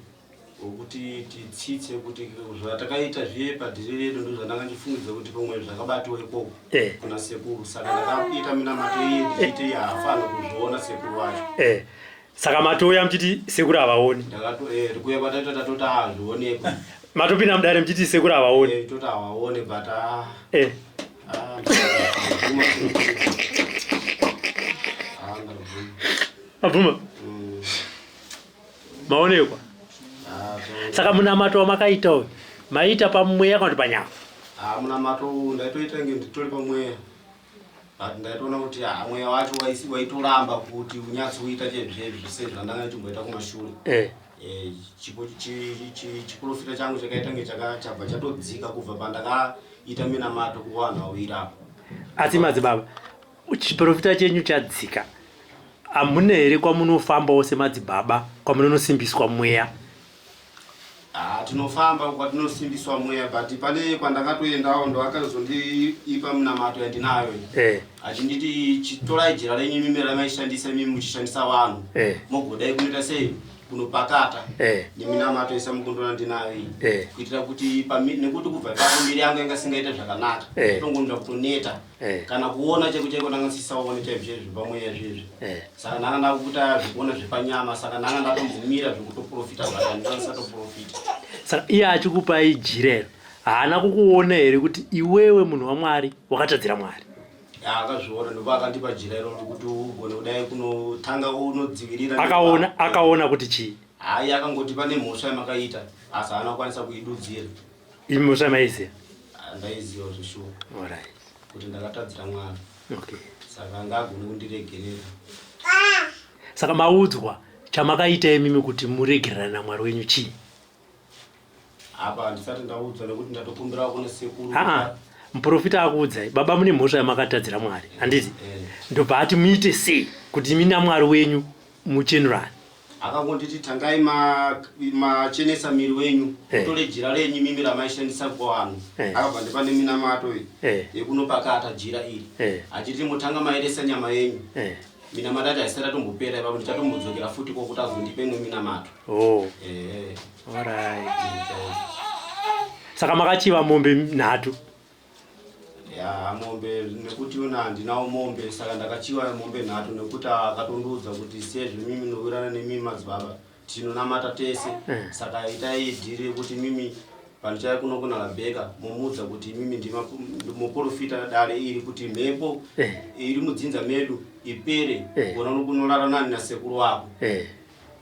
Speaker 14: Wekuti titsitse kuti zvatakaita zviye padhiri redu, ndo zvandanga ndichifungidza kuti pamwe zvakabatiwa ikoko kuna sekuru. Saka ndakaita minamato iye ndichiti haafani kuzviona sekuru wacho.
Speaker 10: Saka matouya muchiti sekuru havaoni?
Speaker 14: Kuya kwataita tatoti hazvionekwa.
Speaker 10: Matopinda mudare muchiti sekuru havaoni?
Speaker 14: Toti havaone, but ah, ah, ndabvuma. Ah, ndabvuma.
Speaker 10: Mabvuma, maonekwa.
Speaker 14: Ah,
Speaker 10: Saka munamato wamakaita uyu maita pamweya kana kuti panyama?
Speaker 14: Ah, munamato uyu ndaitoita nge nditori pamweya, but ndaitoona kuti ah, mweya wacho waitoramba kuti unyatsoita chezvezvi sezvandanga ndichimboita kumashure. Chiprofita changu chakaita nge chabva chatodzika kubva pandakaita minamato kuvanhu vawiri apo.
Speaker 10: Asi madzibaba, chiprofita chenyu chadzika, hamuna here kwamunofambawo semadzibaba kwamunonosimbiswa mweya?
Speaker 14: Ah, tinofamba kwatinosimbiswa mweya, but pane kwandakatoendawo ndoakazondiipa minamato yandinayo iyi. Achinditi chitorai jira renyu imimi ramaishandisa imimi muchishandisa vanhu, mogodai kunoita sei kunopakata neminamato yese mukundona ndinayo iyi, kuitira kuti nekuti kubva ipapo miri yangu yanga isingaite zvakanaka. Tongonzwa kutoneta kana kuona chaiko chaiko ndanga ndisisaone chaizvo chaizvo pamweya zvezvi. Saka ndanga ndakuita zvekuona zvepanyama, saka ndanga ndatombomira zvekutoprofita zvaka ndisatoprofita.
Speaker 10: Saka iye achikupai jira iro, haana kukuona here kuti iwewe munhu waMwari wakatadzira Mwari?
Speaker 14: Ya, akazviona, ndopa akandipa jira iro kuti ugone kudai kunotanga unodzivirira.
Speaker 10: Akaona kuti chii?
Speaker 14: Hayi, akangoti pane mhosva yamakaita, asi haana kukwanisa kuidudzira.
Speaker 10: Imi mhosva maiziva?
Speaker 14: Ah, ndaiziva zveshuwa kuti ndakatadzira Mwari. Saka anga agone kundiregerera.
Speaker 10: Saka maudzwa chamakaita imimi kuti muregererane naMwari wenyu chii?
Speaker 14: Apa handisati ndaudzwa nekuti ndatokumbirawo kune sekuru.
Speaker 10: Aa, muprofita akuudzai, baba mune mhosva yamakatadzira Mwari, handiti? Ndobva ati muite sei kuti imi naMwari wenyu muchenurane?
Speaker 14: Akangonditi tangai machenesa miri wenyu, mutore jira renyu imimi ramaishandisa kuvanhu. Akabva ndipa neminamato iyi yekunopakata jira iri, achiti mutanga maeresa nyama yenyu. Minamato yacho haisati yatombopera ipapo, ndichatombodzokera futi kokuti azondipe imwe minamato.
Speaker 10: Oh. Alright. Saka makachiva mombe nhatu?
Speaker 14: Ya, mombe, nekuti una handinawo mombe, saka ndakachiwa mombe nhatu nekuti akatondiudza kuti sezvo mimi nowirana nemimi madzibaba tinonamata tese, saka itai dhiri yekuti mimi pandichaya kuno kuna Rabheka momuudza kuti mimi ndima muprofita dare iri kuti mhepo iri mudzinza medu ipere, kuona kunorara nani nasekuru wako.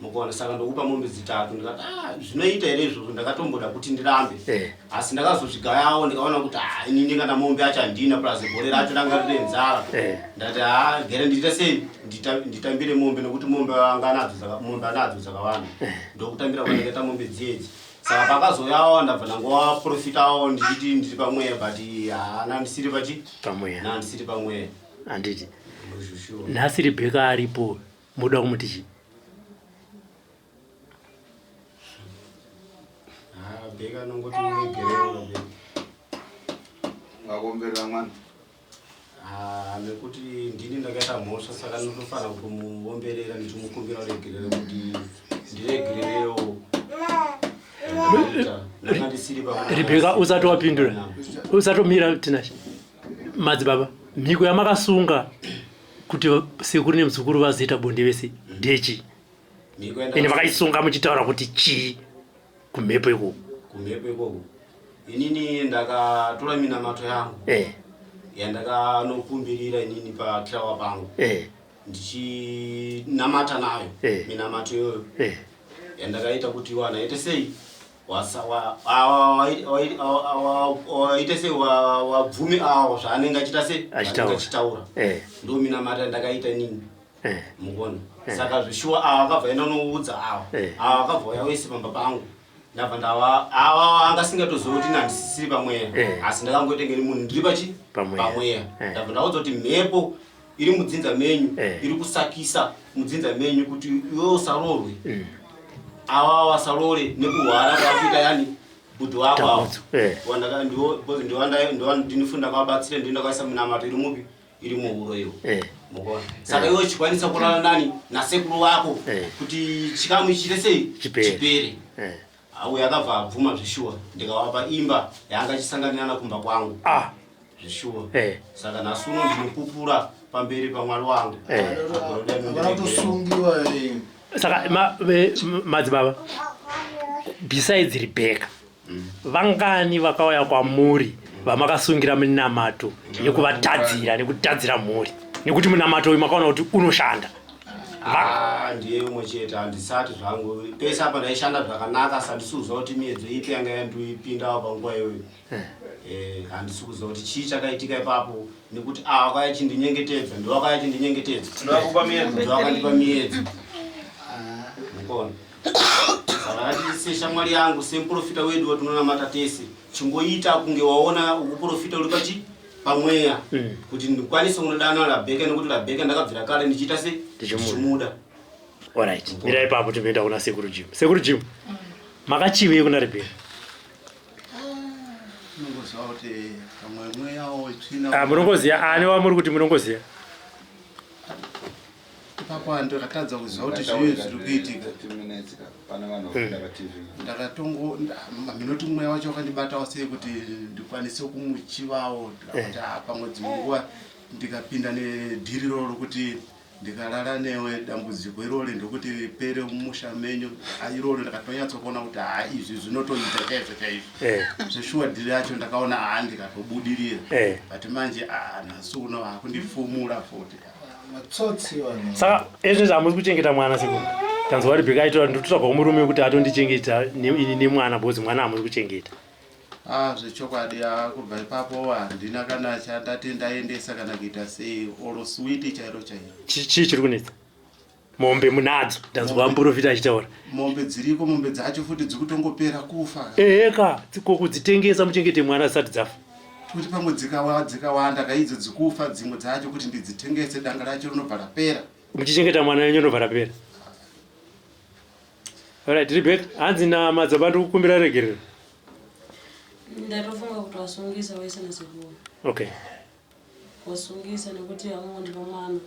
Speaker 14: Mukaona, saka ndokupa mombe dzitatu. Ndikati ah, zvinoita here izvozvo? Ndakatomboda kuti ndirambe, asi ndakazozvigayawo ndikaona kuti ah, inini kana mombe yacho handina, plus gore racho ranga rine nzara. Ndati ha, gere ndiite sei, nditambire mombe nekuti mombe anga anadzo mombe anadzo dzakawanda. Ndokutambira kwandakaita mombe dziyedzi. Saka pakazoyawo ndabva ndangowaprofitawo ndichiti ndiri pamweya, but haana ndisiri pachi
Speaker 10: pamweya.
Speaker 14: Na ndisiri pamweya.
Speaker 10: Handiti?
Speaker 14: Sure.
Speaker 10: Nhasi Rebheka aripo, muda kumuti chii?
Speaker 14: Ah, Bheka anongoti uregerero, Bheka.
Speaker 3: Ngakuomberera mwana.
Speaker 14: Ah, nekuti ndini ndakaita mhosva, saka ndinotofanira kutomuomberera ndichimukumbira uregerero kuti ndiregererewo. kuita ndanga ndisiri pa
Speaker 10: Rebecca usati wapindura usatomira Tinashe madzibaba mhiko yamakasunga kuti sekuru nemuzukuru vazoita bonde vese ndechi
Speaker 14: Mhiko
Speaker 10: ende makaisunga muchitaura kuti chii kumhepo ikoko
Speaker 14: kumhepo ikoko inini ndakatora minamato yangu
Speaker 10: eh.
Speaker 14: yandakanokumbirira inini pakirawa pangu
Speaker 10: eh.
Speaker 14: ndichinamata nayo
Speaker 10: eh.
Speaker 14: minamato iyoyo
Speaker 10: eh.
Speaker 14: yandakaita kuti wana ite sei waite sei wabvumi awo zvaanenge achiita sei achitaura
Speaker 10: eh.
Speaker 14: ndo minamato yandakaita inini
Speaker 10: eh.
Speaker 14: mukuona
Speaker 10: eh.
Speaker 14: saka zvishuwa awa akabva enda unoudza awa awa akabva uya wese pamba pangu ndabva ndava awa anga asingatozivi kuti handisisiri pamweya asi ndakangoitengeri munhu ndiri pachi pamweya ndabva ndaudza kuti mhepo iri mudzinza menyu iri kusakisa mudzinza menyu kuti iwe usarorwe
Speaker 10: mm.
Speaker 14: awa wasarore nekuhwara kwakuita yani bhudhi wako awa ndinofunda ndakavabatsira ndii ndakaisa munamato iri mupi iri muhuro iyo mukuona saka iwe uchikwanisa kurara nani nasekuru wako kuti chikamu chiite sei chipere uyo akabva abvuma zveshuwa ndikavapa imba yaanga achisanganirana kumba kwangu
Speaker 10: ah.
Speaker 14: zveshuwa saka nhasi uno ndinopupura pamberi pamwari wangu
Speaker 8: vanotosungiwa
Speaker 10: saka madzibaba besides Rebecca vangani vakauya kwamuri vamakasungira minamato yekuvatadzira nekutadzira mhuri nekuti munamato uyu makaona kuti unoshanda
Speaker 14: ah, ndiye umwe chete handisati zvangu pese apa ndaishanda zvakanaka asi handisi kuziva kuti miyedzo ipi yanga yandipindawo panguva iyoyo eh. Eh, handisi kuziva kuti chii chakaitika ipapo nekuti ava ah, vakaya chindinyengetedza ndiwo vakaya chindinyengetedza ndiwo akandipa miyedzo mukona saka seshamwari yangu semuprofita wedu watinonamata tese chingoita kunge waona ukuprofita uri pachi pamweya mm. kuti ndikwanise kunodana Rabheka nekuti Rabheka ndakabvira kare ndichiita se ndichimuda
Speaker 10: alright mira ipapo timboenda kuna sekuru Jim sekuru Jim mm. makachivei kuna Rebheka ah, munongoziva ani wamuri kuti munongoziva
Speaker 4: ipapo ndakatadza kuziva kuti zvii zviri kuitika ndakatongo minoti mweya wacho wakandibatawo sei kuti ndikwanise kumuchivawo kuti ah, pamwe dzimwe nguva ndikapinda nedhiri iroro rokuti ndikarara newe dambudziko irori ndokuti pere mumusha menyu ah, iroro ndakatonyatsokuona kuti haa izvi zvinotoita chaizvo chaizvo eh. zveshuwa dhiri yacho ndakaona haa ndikatobudirira eh. but manje ah, nhasi uno hakundifumura futi
Speaker 8: matsotsi vanhu
Speaker 10: saka ezvinezvi hamusi kuchengeta mwana sekuru tanzwa rebheka aitora ndototsvaga murume wekuti atondichengeta ini nemwana because mwana hamusi kuchengeta
Speaker 4: Ah, zvechokwadi ah, kubva ipapo handina kana chandati ndaendesa kana kuita sei oro switi chairo chairo
Speaker 10: chii chiri kunetsa mombe munadzo ndanzwa muprofita achitaura
Speaker 4: mombe dziriko mombe dzacho futi dzikutongopera kufa
Speaker 10: eheka ko kudzitengesa muchengete mwana dzisati dzafa
Speaker 4: kuti pamwe dzikawanda kaidzo dzikufa dzimwe dzacho kuti ndidzitengese danga racho rinobva rapera
Speaker 10: muchichengeta mwana wenyu rinobva rapera Alright, Rebecca, hanzi namadzaba ndikukumbira regerero.
Speaker 9: Ndatofunga kuti wasungisa wese nasekuru.
Speaker 10: Okay.
Speaker 9: Wasungisa nekuti amungondipa mwana.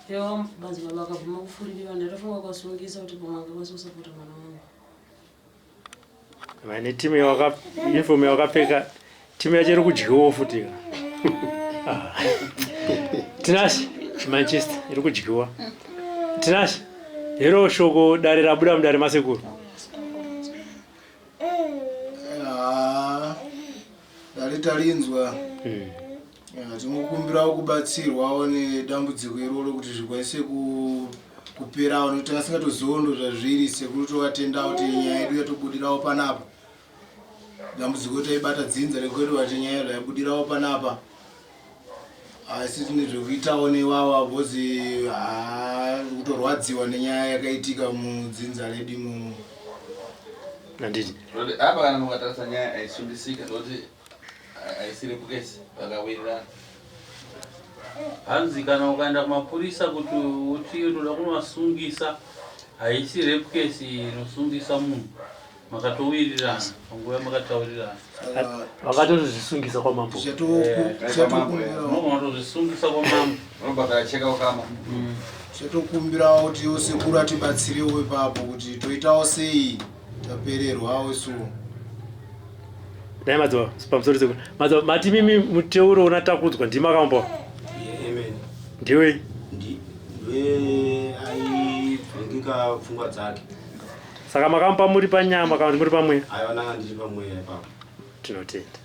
Speaker 9: Iwo madzibaba akabvuma kufuririwa ndatofunga kwasungisa kuti pamwe angakwanisa kusapota mwana wangu.
Speaker 10: Vane timu yawaka uniform yawakapfeka timu yacho iri kudyiwawo futi. Ah. Tinashe Manchester iri kudyiwa. Tinashe hero shoko dare rabuda mudare masekuru.
Speaker 8: Ah, dare tarinzwa.
Speaker 10: Hmm.
Speaker 8: Tinokumbirawo kubatsirwawo nedambudziko iroro kuti zvikwanise kuperawo nekuti tasingatoziwo ndo zvazviri sekuru tovatendawo kuti nyaya yedu yatobudirawo panapa dambudziko taibata dzinza rekwedu vati nyaya yedu yaibudirawo panapa asi tine zvekuitawo newawa bhozi kutorwadziwa nenyaya yakaitika mudzinza redu imomo
Speaker 10: handiti
Speaker 3: apa kana mukatarisa nyaya aisundisika ndokuti haisiri kesi vakawirirana
Speaker 12: hanzi kana ukaenda kumapurisa kuti uti unoda kunovasungisa haisi rape case inosungisa munhu makatowirirana panguva yamakataurirana
Speaker 10: vakatozvisungisa kwamambo
Speaker 12: unotozvisungisa kwamambo
Speaker 3: unobhadhara cheka ukama
Speaker 8: Chatokumbirawo kuti iwo sekuru atibatsirewo ipapo kuti toitawo sei tapererwawo isu.
Speaker 10: Dai madzibaba pamusoro sekuru. Madzibaba mati mimi muteuro unatakudzwa ndimi makamboa.
Speaker 14: Amen.
Speaker 10: Ndiwe.
Speaker 14: Ndiwe aivhiringika pfungwa dzake.
Speaker 10: Saka makamupa muri panyama kana kuti muri pamweya?
Speaker 14: Aiwa nanga ndiri pamweya ipapo.
Speaker 10: Tinotenda.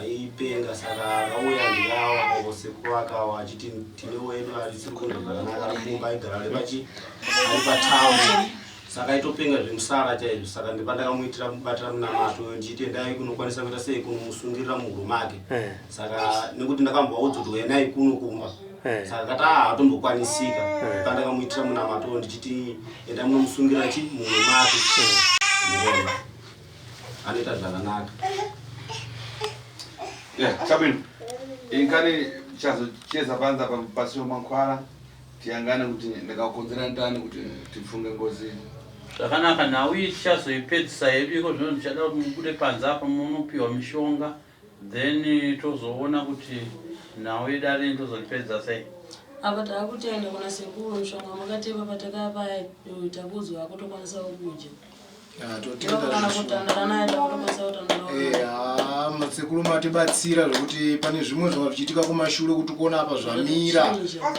Speaker 14: Aipenga saka akauya ndikawa kosekuru akawa achiti tine wedu arisiri kunzwa zvakanaka ari kumba aigara ari pachi ari patown saka aitopenga zvemusara chaizvo saka ndipandakamuitira mubatira munamato ndichiti endai kunokwanisa kuita sei kunomusungirira muhuro make eh. saka nekuti ndakambovaudza kuti uyenai kuno kumba eh. saka kati ah atombokwanisika eh. pandakamuitira munamato ndichiti endai munomusungira chi muhuro make anoita zvakanaka
Speaker 3: yeah chabwino inkani chazocheza panza pasiwo mankhwala tiyangane kuti ndikakonzera ntani kuti tipfunge ngozi
Speaker 12: zvakanaka nhau iyi tichazoipedzisa hedu iko zvino ndichada kuti mubude panze apa munopiwa mishonga then tozoona kuti nhau yedare tozoripedza sei
Speaker 9: apa taakutenda kuna sekuru mushonga makatipa patakapa takudzwa akutokwanisawo kudya
Speaker 8: Masekuru matibatsira zvekuti pane zvimwe zvanga zvichiitika kumashure kuti kuona apa zvamira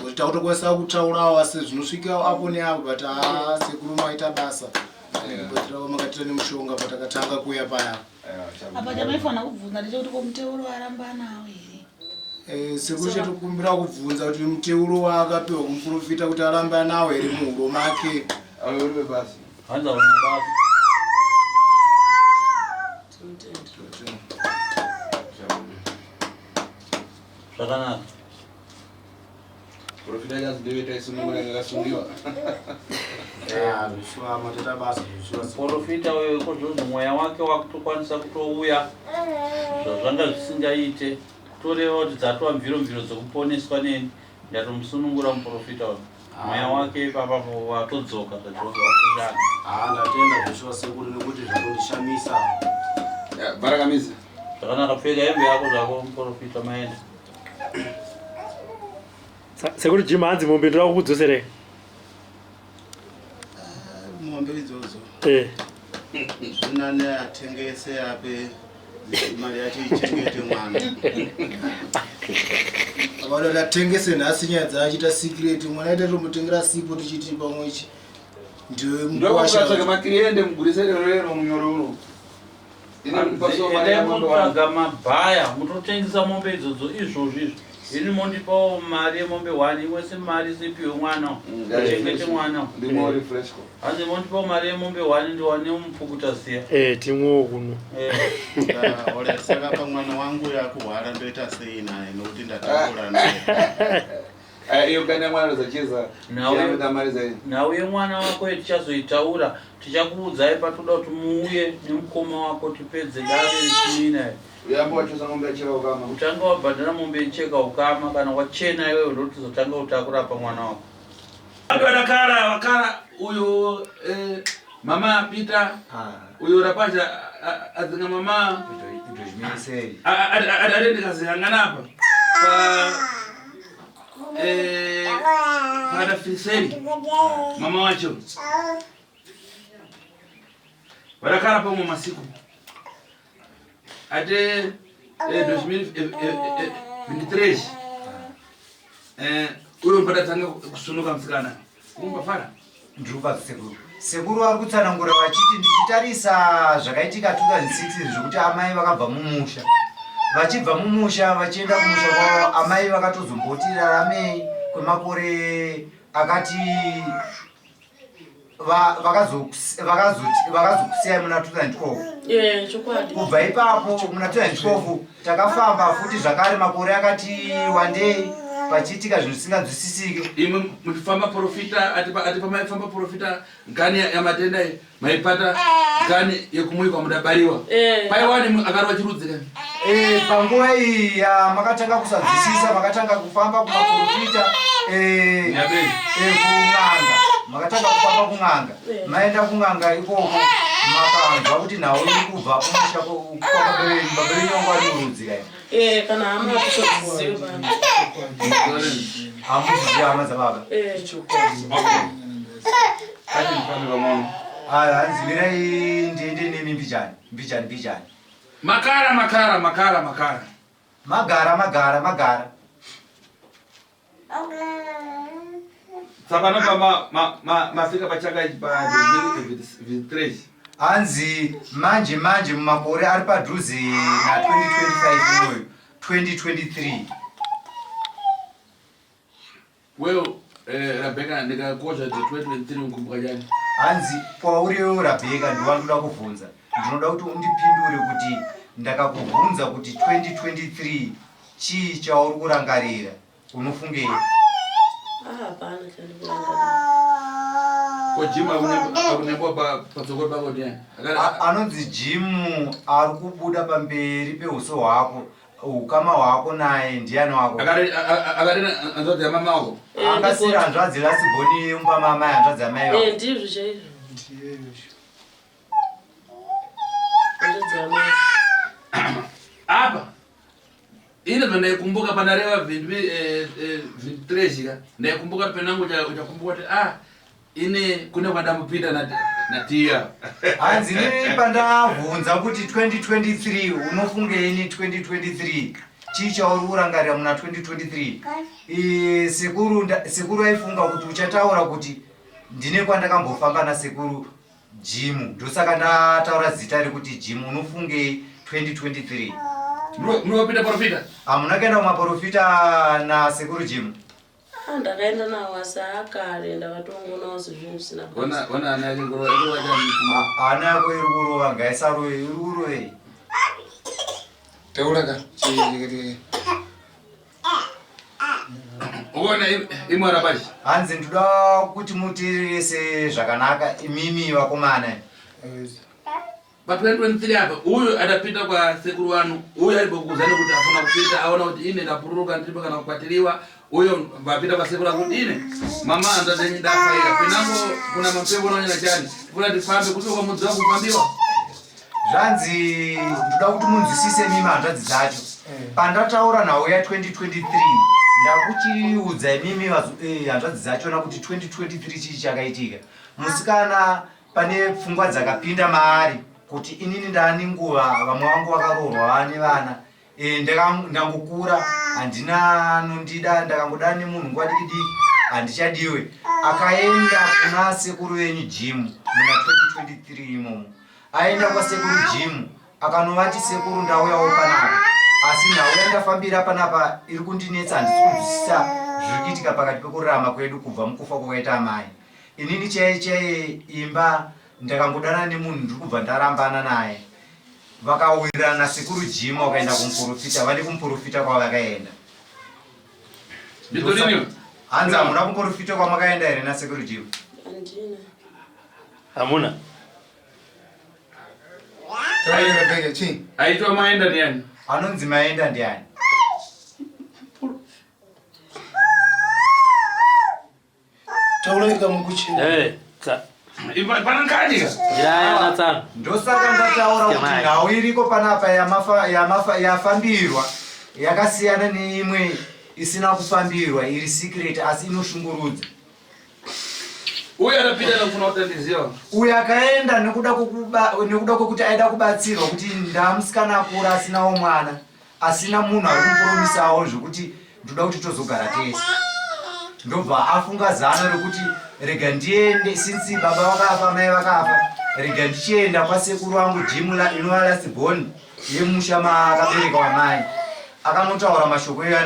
Speaker 8: kuti takutokwanisa kutaurawo asi zvinosvika apo neapo but haa sekuru maita basa kubatsira kwamakatira nemushonga patakatanga kuuya paya
Speaker 15: apa chamaifanira kubvunza ndechekuti ko muteuro aramba anawo here
Speaker 8: Eh, sekuru chatokumbira kubvunza kuti muteuro waakapiwa kumuprofita kuti arambe anawo here muhuro make
Speaker 12: Hanzi hauna basa. Zvakanaka.
Speaker 3: Profita chanzi ndiwe taisunungura yakasungiwa.
Speaker 14: Ah, zvishuwa matoita basa zvishuwa.
Speaker 12: Muprofita uyo kozvonzi mweya wake wakutokwanisa kutouya zvazvanga zvisingaite kutoreva kuti dzatova mviro mviro dzekuponeswa neni ndatomusunungura muprofita uyu. Mweya wake ipapa watodzoka zvachose watoshanda.
Speaker 14: Ah, ndatenda zveshuwa sekuru nekuti zvakundishamisa.
Speaker 3: Barakamisa.
Speaker 12: Zvakanaka pfeka hembe yako zvako muprofita maenda.
Speaker 10: Sekuru Jim hanzi mombe ndoda kukudzoserei.
Speaker 4: Mombe idzodzo.
Speaker 10: Eh.
Speaker 4: Zvinani atengese ape mari yacho ichengete mwana.
Speaker 8: Vanoda kuti atengese nhasi nyaya dzaachiita secret mwana aita tomutengera sipo tichiti pamwe ichi ndiwe
Speaker 3: Ndokutsvaga makiriende mugurise rero rero munyoro uno.
Speaker 12: Endai munotsvaga mabhaya mutotengesa mombe idzodzo izvozvo izvo ini mondipawo mari yemombe one imwe semari sepiwe mwana mm, chengete mwana hanzi mondipawo mari yemombe one ndiwane mupukuta ziya
Speaker 10: eh, timwewo kuno
Speaker 12: eh.
Speaker 4: saka pamwana wangu yakuhwara ndoita sei naye nokuti ndatambura naye
Speaker 3: Eh, iyo kana mwana zacheza
Speaker 12: nhau yemwana wako tichazoitaura tichakuudzai patoda kuti muuye nemukoma wako tipedze dare rechimina utanga wabhadhara mombe yecheka ukama kana wachena iwewe ndotizotanga kuti akurapa mwana wako
Speaker 3: Vakara vakara uyo eh, mama Peter ah. uyo rapacha adzinga mama atendekazihangana apa pa eh, padafiriseri mama wacho varakara pamwe masiku ate 2023 eh, uyo patatanga kusunuka musikana kumbafara
Speaker 2: ndiri sekuru sekuru vari kutsanangura vachiti ndichitarisa zvakaitika 2006 zvekuti amai vakabva mumusha vachibva mumusha vachienda kumusha kwavo amai vakatozomboti raramei kwemakore akati vakazokusiyai muna 2012 kubva ipapo muna 2012 takafamba futi zvakare makore akati wandei pachiitika zvinhu zvisinganzwisisike
Speaker 3: imwe muchifamba profita ati pamaifamba profita ngani yamatenda maipata ngani yekumui kwamudabariwa eh. paiwani akarova chirudzi kani
Speaker 2: eh, panguva iyi makatanga kusanzwisisa makatanga kufamba kumaprofita eh, kun'anga makatanga kufamba kun'anga maenda kun'anga ikoko makanzwa kuti nhau iri kubva kumusha kwababa venyu wanga vari urudzi kai
Speaker 9: Eh, kana hama hatizozivi baba.
Speaker 2: Hamuzivi hama dzababa.
Speaker 9: Eh.
Speaker 2: Aya, hanzi mirai ndiende nemi mbijani, mbijani, mbijani.
Speaker 3: Makara makara makara makara.
Speaker 2: Magara magara magara.
Speaker 3: Saka nobva mafika pachaka ichi pa 23.
Speaker 2: Hanzi manje manje mumakore ari padhuze na 2025 unoyu 2023.
Speaker 3: Well, eh, Rebecca ndikakosha kuti 2023 ukumbuka chani?
Speaker 2: Hanzi kwauriwo Rebecca ndiwandoda kuvhunza. Ndinoda kuti undipindure kuti ndakakuvhunza kuti 2023 chii chauri kurangarira unofungei?
Speaker 9: Ah, hapana chandikurangarira.
Speaker 3: Ko Jim akunembwa patsoko pako ndiani?
Speaker 2: Anonzi Jim ari kubuda pamberi peuso hwako ukama hwako naye ndiani wako?
Speaker 3: Akati hanzvadzi yamama wako?
Speaker 9: Eh,
Speaker 2: Angasiri hanzvadzi lasibhoni yemumba mamai hanzvadzi yamai vako?
Speaker 9: Eh, ndizvo chaizvo. Hanzvadzi yamai.
Speaker 3: Apa ine zvandaikumbuka pandareva vintrezhika ndaikumbuka kuti penangu uchakumbuka kuti ah ine kune kwandambopinda natiya
Speaker 2: hanzi inini pandabvunza kuti 2023 unofungei ni 2023 chii chauri kurangarira muna 2023 sekuru sekuru aifunga kuti uchataura kuti ndine kwandakambofamba nasekuru Jimu ndosaka ndataura zita rekuti Jimu unofungei 2023
Speaker 3: Munopinda porofita?
Speaker 2: Hamuna kuenda kumaporofita nasekuru Jimu?
Speaker 9: Ah, ndakaenda nawo asi akare ndakatongonawo sezvinhu zvisina basa.
Speaker 3: Ona ana yake ngoro iri
Speaker 2: kurova. Ana yako iri kurova ngaisarove iri kurovei.
Speaker 7: Taura ka. Chii
Speaker 3: Uone imwe rabashi.
Speaker 2: Hanzi ndoda kuti mutirese zvakanaka imimi vakomana.
Speaker 3: Pa 2023 apa uyu adapinda kwa sekuru wanu uyu ari bokuzana kuti afuna kupinda aona kuti ine ndapururuka ndiripo kana kukwatiriwa uyo vapinda kwa sekuru akuti ine mama anzazenyi ndafaira pinango kuna mapepo naonyana chani kuna tifambe kuti kwa mudzi wangu kufambiwa
Speaker 2: Zvanzi ndoda kuti munzwisise mimi hanzvadzi dzacho. Pandataura nhau ya 2023 ndakuchiudza imimi eh, hanzvadzi dzachona kuti 2023 chii chakaitika. Musikana pane pfungwa dzakapinda maari kuti inini ndaani nguva vamwe vangu vakaroorwa vane vana e, ndangokura handina anondida ndakangoda nemunhu nguva diki diki handichadiwe akaenda kuna sekuru venyu jimu muna 2023 imomo aenda kwasekuru jimu akanovati sekuru ndauyawo panapa asi nhau yandafambira panapa iri kundinetsa handisi kunzwisisa zviri kuitika pakati pekurarama kwedu kubva mukufa kwakaita amai inini chaiye chaiye imba ndakangodana nemunhu ndiri kubva ndarambana naye vakawirirana nasekuru jimu vakaenda kumuprofita vane kumuprofita kwavakaenda hanzi hamuna kumuprofita kwamakaenda here nasekuru jimu
Speaker 10: hamuna
Speaker 3: aitwa maenda ndiani
Speaker 2: anonzi maenda ndiani
Speaker 8: tauraika mukuchi
Speaker 10: eh,
Speaker 2: ndosaka ndataura kuti nhau iriko panapa yafambirwa yakasiyana neimwe isina kufambirwa iri secret asi inoshungurudza
Speaker 3: uyo akapinda nokufuna kuti andiziva
Speaker 2: uyo akaenda nekuda kwekuti aida kubatsirwa kuti ndamusikana akura asinawo mwana asina munhu ari kumupromisawo zvekuti ndoda kuti tozogara tese ndobva afunga zano rekuti rega ndiende since baba vakafa mai vakafa rega ndichienda kwasekuru vangu jimula inova lasibhoni yemusha maakabereka wamai akanotaura mashoko iyoyo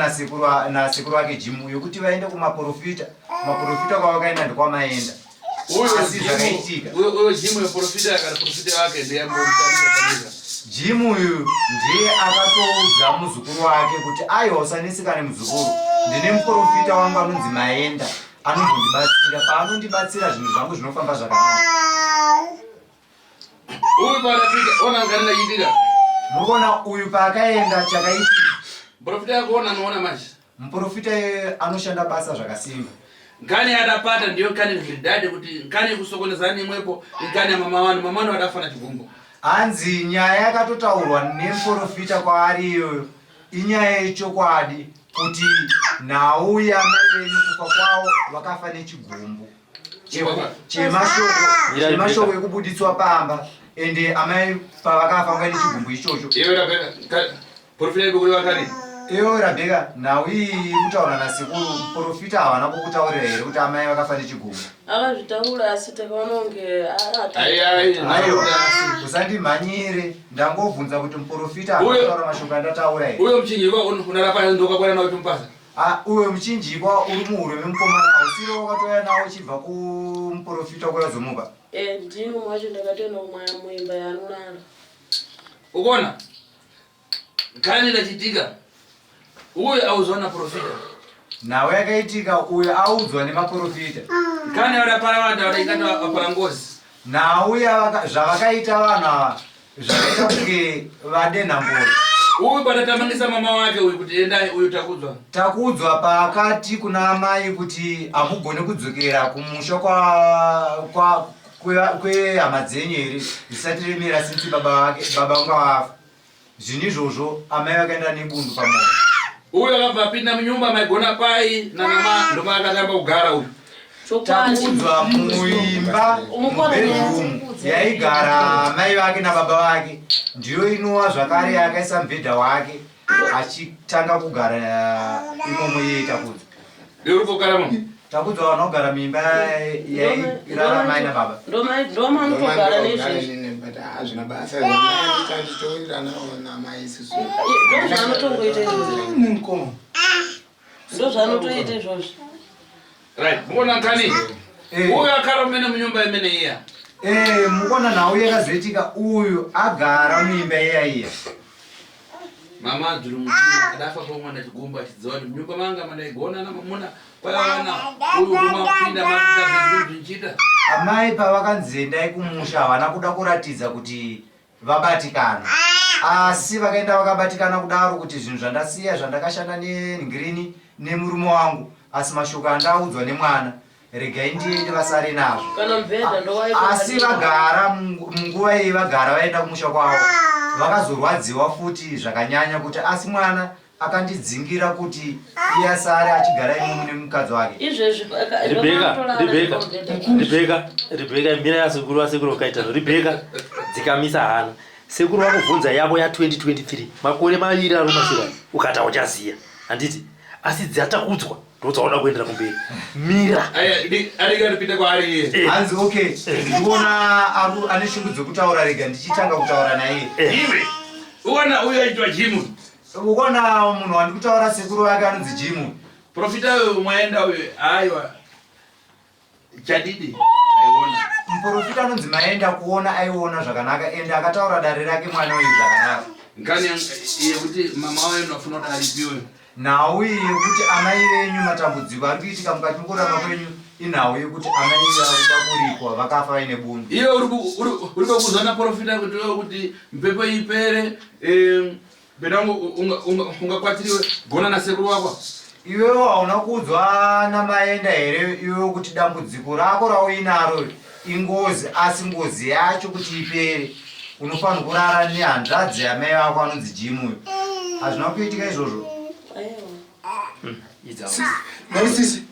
Speaker 2: nasekuru vake jimu yokuti vaende kumaporofita kumaporofita kwavakaenda ndokwamaenda asi zvakaitika
Speaker 3: uyo jimu yeporofita akati wake ndeyambomutarira
Speaker 2: jimu uyu ndiye akatoudza muzukuru wake kuti aiwa usanesekane muzukuru ndine muporofita wangu anonzi maenda anombondibatsira paanondibatsira zvinhu zvangu zvinofamba zvakanaka
Speaker 3: Uyu paakapinda, ona ngari ndachiitika.
Speaker 2: Munoona uyu paakaenda chakaitika.
Speaker 3: Muprofita yakuona anoona manje.
Speaker 2: Muprofita anoshanda basa zvakasimba.
Speaker 3: Nkani yadapata ndiyo nkani zvidade kuti nkani yekusokonezana imwepo nkani yamama wanu mama wanu adafana chigumbo.
Speaker 2: Hanzi nyaya yakatotaurwa nemuprofita kwaari iyoyo inyaya yechokwadi kuti nhau yamai venyu kufa kwavo vakafa nechigumbu. Chemashoko ekubuditswa pamba. Ende amai pavakafa vanga nechigumbu ichocho.
Speaker 3: Iwe Rabheka, profita ibukuri vakadii?
Speaker 2: Iwe Rabheka, nhau iyi iri kutaura nasekuru, profita havana kukutaurira here kuti amai vakafa nechigumbu?
Speaker 9: Akazvitaura asi takaona kunge
Speaker 2: Aiwa, usandimhanyire, ndangobvunza kuti muprofita havana kutaura mashoko andataura here?
Speaker 3: Uyo muchinjikwa unarapa ndokakwana nawo chimupasa.
Speaker 2: Ah, uyo muchinjikwa uri muhuro memukomana usiro wakatouya nawo uchibva kumuprofita kwazomupa.
Speaker 9: Eh, ndini umwe wacho ndakatoenda kumwaya muimba yaanolala.
Speaker 3: Ukuona? Kani ndachitika. Uyu audzwa na profita.
Speaker 2: Nhau yakaitika uyu audzwa nemaprofita.
Speaker 3: Kani vada para vanhu vada ikati vapara ngozi.
Speaker 2: Nhau yavaka zvavakaita vanhu ava zvakaita kunge vadenha mboro.
Speaker 3: Uyu patatamangisa mama wake uyu kuti endai uyu takudzwa.
Speaker 2: Takudzwa paakati kuna amai kuti hamugone kudzokera kumusha kwa kwa kwehama dzenyu here zvisati remera since baba vake baba vanga vafa. Zvinhu izvozvo amai vakaenda nebundu pamoyo.
Speaker 3: Uyu akabva apinda munyumba maigona pai namama ndopaakatamba kugara uyu.
Speaker 2: Takudzwa muimba mubedroom yaigara mai vake nababa vake ndiyo inova zvakare yakaisa mubhedha wake achitanga kugara imomo iye Takudzwa. Takudzwa vana kugara muimba yairara mai nababa.
Speaker 9: Ndomanotogara neizvozvi.
Speaker 7: But hazvina basa zvanditowiriranawo namai isusu.
Speaker 9: Ndozvaanotongoita izvozvi.
Speaker 8: Nemukoma.
Speaker 9: Ndozvaanotoita izvozvi.
Speaker 3: Right, mukuona nkani? Uyu akara mene munyumba imene iya.
Speaker 2: Eh, mukuona nhau yakazoitika uyu agara muimba iya iya.
Speaker 3: Mama dziri mutima adafa pomwana chigumba achidziva kuti munyumba manga mandaigona namamuna kwaiwana uyu kumapinda maita zvinchiita.
Speaker 2: Amai pavakanzi endai kumusha havana kuda kuratidza kuti vabatikana. Asi vakaenda vakabatikana kudaro kuti zvinhu zvandasiya zvandakashanda nengirini nemurume wangu asi mashoko andaudzwa nemwana regai ndiende vasare nazvo.
Speaker 9: Kana mubhedha ndowaita.
Speaker 2: Asi vagara munguva iyi vagara vaenda kumusha kwavo vakazorwadziwa futi zvakanyanya kuti asi mwana akandidzingira kuti iye asare achigara imomo nemukadzi wake.
Speaker 9: Izvezvi
Speaker 10: Rebeka, Rebeka, Rebeka, Rebeka, mira yasekuru vasekuru vakaita Rebeka, dzikamisa hana. Sekuru vakubvunza yavo ya 2023, makore maviri ari mumashure ukati hauchaziya. Handiti? Asi dzatakudzwa ndodzaoda kuendera kumberi. Mira.
Speaker 3: Arika ndipinde kwaari iye.
Speaker 2: Hanzi okay, ndikuona ane shungu dzekutaura rega ndichitanga kutaura naye.
Speaker 3: Iwe, uona uyo aitwa Jimu.
Speaker 2: Ukaona munhu wandikutaura sekuru vake anonzi Jimu.
Speaker 3: Profita uyu mwaenda uyu aiwa. Chadidi aiona.
Speaker 2: Muprofita anonzi maenda kuona aiona zvakanaka ende akataura dare rake mwana uyu zvakanaka.
Speaker 3: Ngani yekuti mama wayo ndofuna kuti aripiwe.
Speaker 2: Nhau iyi yekuti amai venyu matambudziko ari kuitika mukati mekurarama kwenyu inhau yekuti amai vakuda kuripwa vakafa vaine bundu.
Speaker 3: Iwe uri kuzwa na profita kuti iwe kuti mpepo ipere bedangu ungakwatiriwe gona nasekuru wako.
Speaker 2: Iwewo hauna kuudzwa namaenda here iwewo kuti dambudziko rako rauinaro ingozi asi ngozi yacho kuti ipere unofanira kurara nehanzvadzi yamai vako anonzi Jimu uyu. Hazvina kuitika izvozvo.
Speaker 8: Sisi.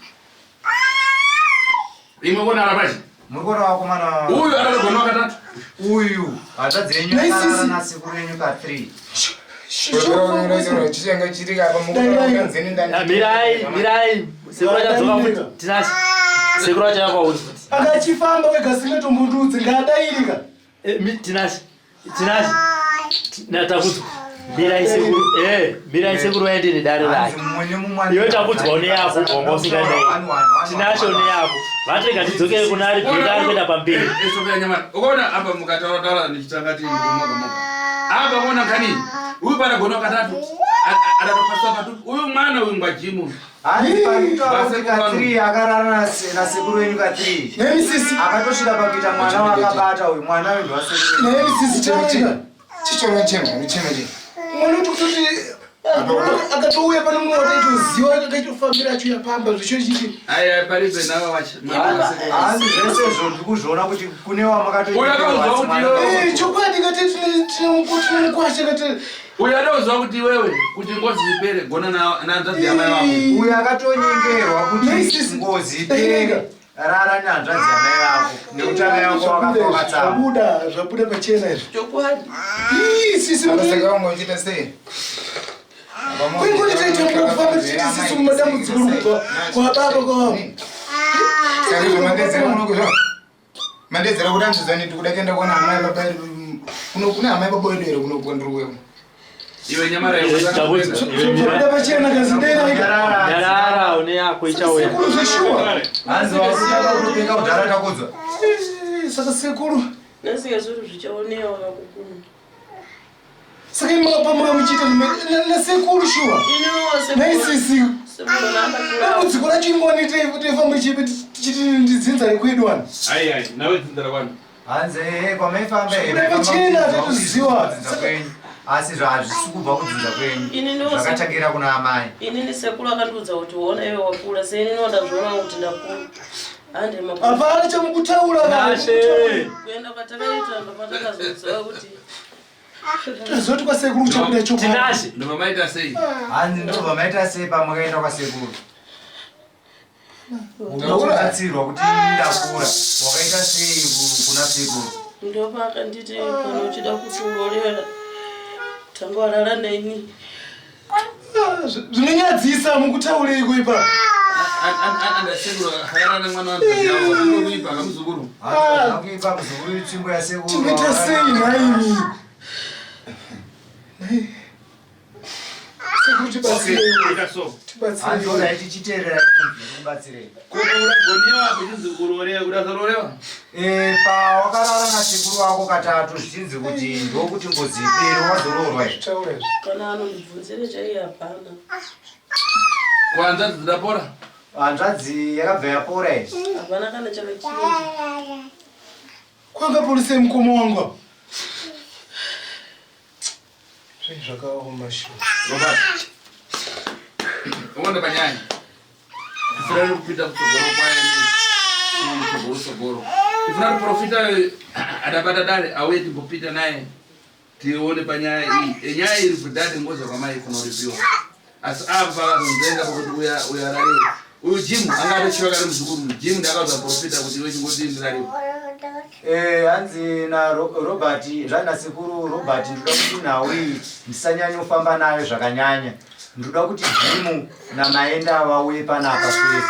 Speaker 3: Imwe kona arapachi.
Speaker 2: Muri kuona vakomana.
Speaker 3: Uyu ararogona wakatatu.
Speaker 2: Uyu hanzvadzi yenyu
Speaker 8: Nei,
Speaker 2: akarara
Speaker 8: sisi.
Speaker 2: nasekuru venyu ka 3.
Speaker 7: Chichange chitika apa mukutanzeni
Speaker 10: Mirai, mirai. Sekuru achadzoka futi. Tinashe. Sekuru achauya kwauri futi.
Speaker 8: Akachifamba wega singatombondudzi ngaadairika.
Speaker 10: Tinashe. Tinashe. Natakudzwa. Mirai sekuru. Mirai sekuru vaende nedare rake. Iwe takudzwa une yako wanga usingadai. Tinashe une yako. Vatega tidzokere kuna ari Bheka ari kuenda pamberi.
Speaker 3: Ukaona apa mukataura taura ndichitanga ti mumoga moga. Apa kuona kani uyu panagona katatu adatopaswa katatu uyu mwana uyu ngwajimu.
Speaker 2: Hanzi parikutaura kuti ka 3 akarara nasekuru venyu ka 3. Akatosvika pakuita mwana waakabata uyu mwana uyu ndewasekuru.
Speaker 8: Nemi sisi taurika.
Speaker 7: Chichoro chema, chema chema.
Speaker 8: Mwana kuti kutoti akatouya pane mumwe wataitoziva akaitofambira achiuya pamba zvicho chiti.
Speaker 3: Aya paribe nawo wacho.
Speaker 2: Hanzi zvese izvo ndiri kuzviona kuti kune
Speaker 3: Uyu akaudzwa kuti iwewe-
Speaker 8: Chokwadi kati tine mukwasha kati
Speaker 3: Uyu adaudzwa kuti iwewe kuti ngozi ipere gona nahanzvadzi yamai vako.
Speaker 2: Uyu akatonyengerwa kuti ngozi ipere rara nehanzvadzi yamai vako. Nekuti amai vako vakafa vakatsamwa.
Speaker 8: Zvabuda, zvabuda pachena izvi.
Speaker 9: Chokwadi.
Speaker 8: Ii, sisi
Speaker 7: Saka wanga uchiita sei?
Speaker 8: Kwengoni taita kufamba tichiti sisi mumadambudziko uri kubva kwababa kwavo.
Speaker 7: Saka izvo mandedzera muno kuzva. Mandedzera kuti anzvidzani tikuda kuenda kuona amai baba kuno kune amai baba wedu here kuno kwandiri kuya kuno.
Speaker 3: Iwe nyamara
Speaker 8: Zvabuda pachena kazi ndena
Speaker 10: Nyarara une yako ichauya.
Speaker 8: Sekuru zveshuwa.
Speaker 2: Hanzi wakutanga kutopenga kudhara takudzwa.
Speaker 8: Ii, Saka sekuru
Speaker 9: Nhasi zviro zvichaonewa vakukuru.
Speaker 8: saka imapa manga muchiita nasekuru shuwa. Naisisi. Dambudziko racho ingoni teifamba tichiti ndidzinza rekwedu wani.
Speaker 3: Ai ai, nawe dzinza rakwani.
Speaker 2: Hanzi ehe kwamaifamba here?
Speaker 8: Zvabuda pachena tatoziva.
Speaker 2: Kudzinza kwenyu. Asi zvazvisi kubva kudzinza kwenyu.
Speaker 9: Ini ndose-
Speaker 2: Zvakatangira kuna amai.
Speaker 9: Inini sekuru akandiudza kuti ona iwe wakura sei inini ndazviona kuti ndakura. Hande
Speaker 8: Hapana chamukutaura
Speaker 10: Nashe.
Speaker 9: Kuenda kwatakaita ndopatakazoziva kuti
Speaker 8: Tozoti kwasekuru kuchabuda chokwadi.
Speaker 10: Tinashe.
Speaker 3: Ndobva maita sei?
Speaker 2: Hanzi ndobva maita sei pamakaenda kwasekuru? Unobatsirwa kuti ndakura. Wakaita sei kuna sekuru?
Speaker 9: ndopakanditi kana uchida kuti urorera tanga warara neni.
Speaker 8: Zvinonyadzisa mukutaureiko ipapo.
Speaker 3: Andasekuru akarara nemwana wanzvadzi kuipa kamuzukuru.
Speaker 2: Akuipa muzukuru tsvimbo yasekuru.
Speaker 8: Tingaita sei nhaimi? Nhai. Sekuru tibatsirei.
Speaker 2: Hanzi
Speaker 8: Tibatsirei.
Speaker 2: orai tichiteerera mubatsirei.
Speaker 3: Uragoniwa kuchinzi urorewa, urasororewa.
Speaker 2: Eh, pawakarara nasekuru wako katatu zvichinzi kuti ndokuti ngozi ipere wazoroorwa here?
Speaker 9: Kana anondibvunzire chaiye hapana.
Speaker 3: Hanzvadzi dzidapora?
Speaker 2: Hanzvadzi yakabva yapora here?
Speaker 9: Hapana kana chakachinja.
Speaker 8: Kwanga polisei mukoma wangu apa. Zvinhu zvakaoma shuwa.
Speaker 3: Robert. Unoona panyaya. Tifuna kupinda kutsogoro kwaye. Kutsogoro tsogoro. Tifuna kuprofita adabata dare auye timbopinda naye. Tione panyaya iyi. Nyaya iri kudade ngozi kwamai kunoripiwa. Asi apa pakazonzenga pakuti uya uya arariwe. Uyu Jim anga atochiva kare muzukuru. Jim ndakaudza profita kuti iwe chingoti ndirariwe.
Speaker 2: Eh, hanzi naRobert zvana sekuru Robert ndoda kuti nhau iyi ndisanyanyofamba nayo zvakanyanya. Ndoda kuti Jimu naMaenda vauye panapa first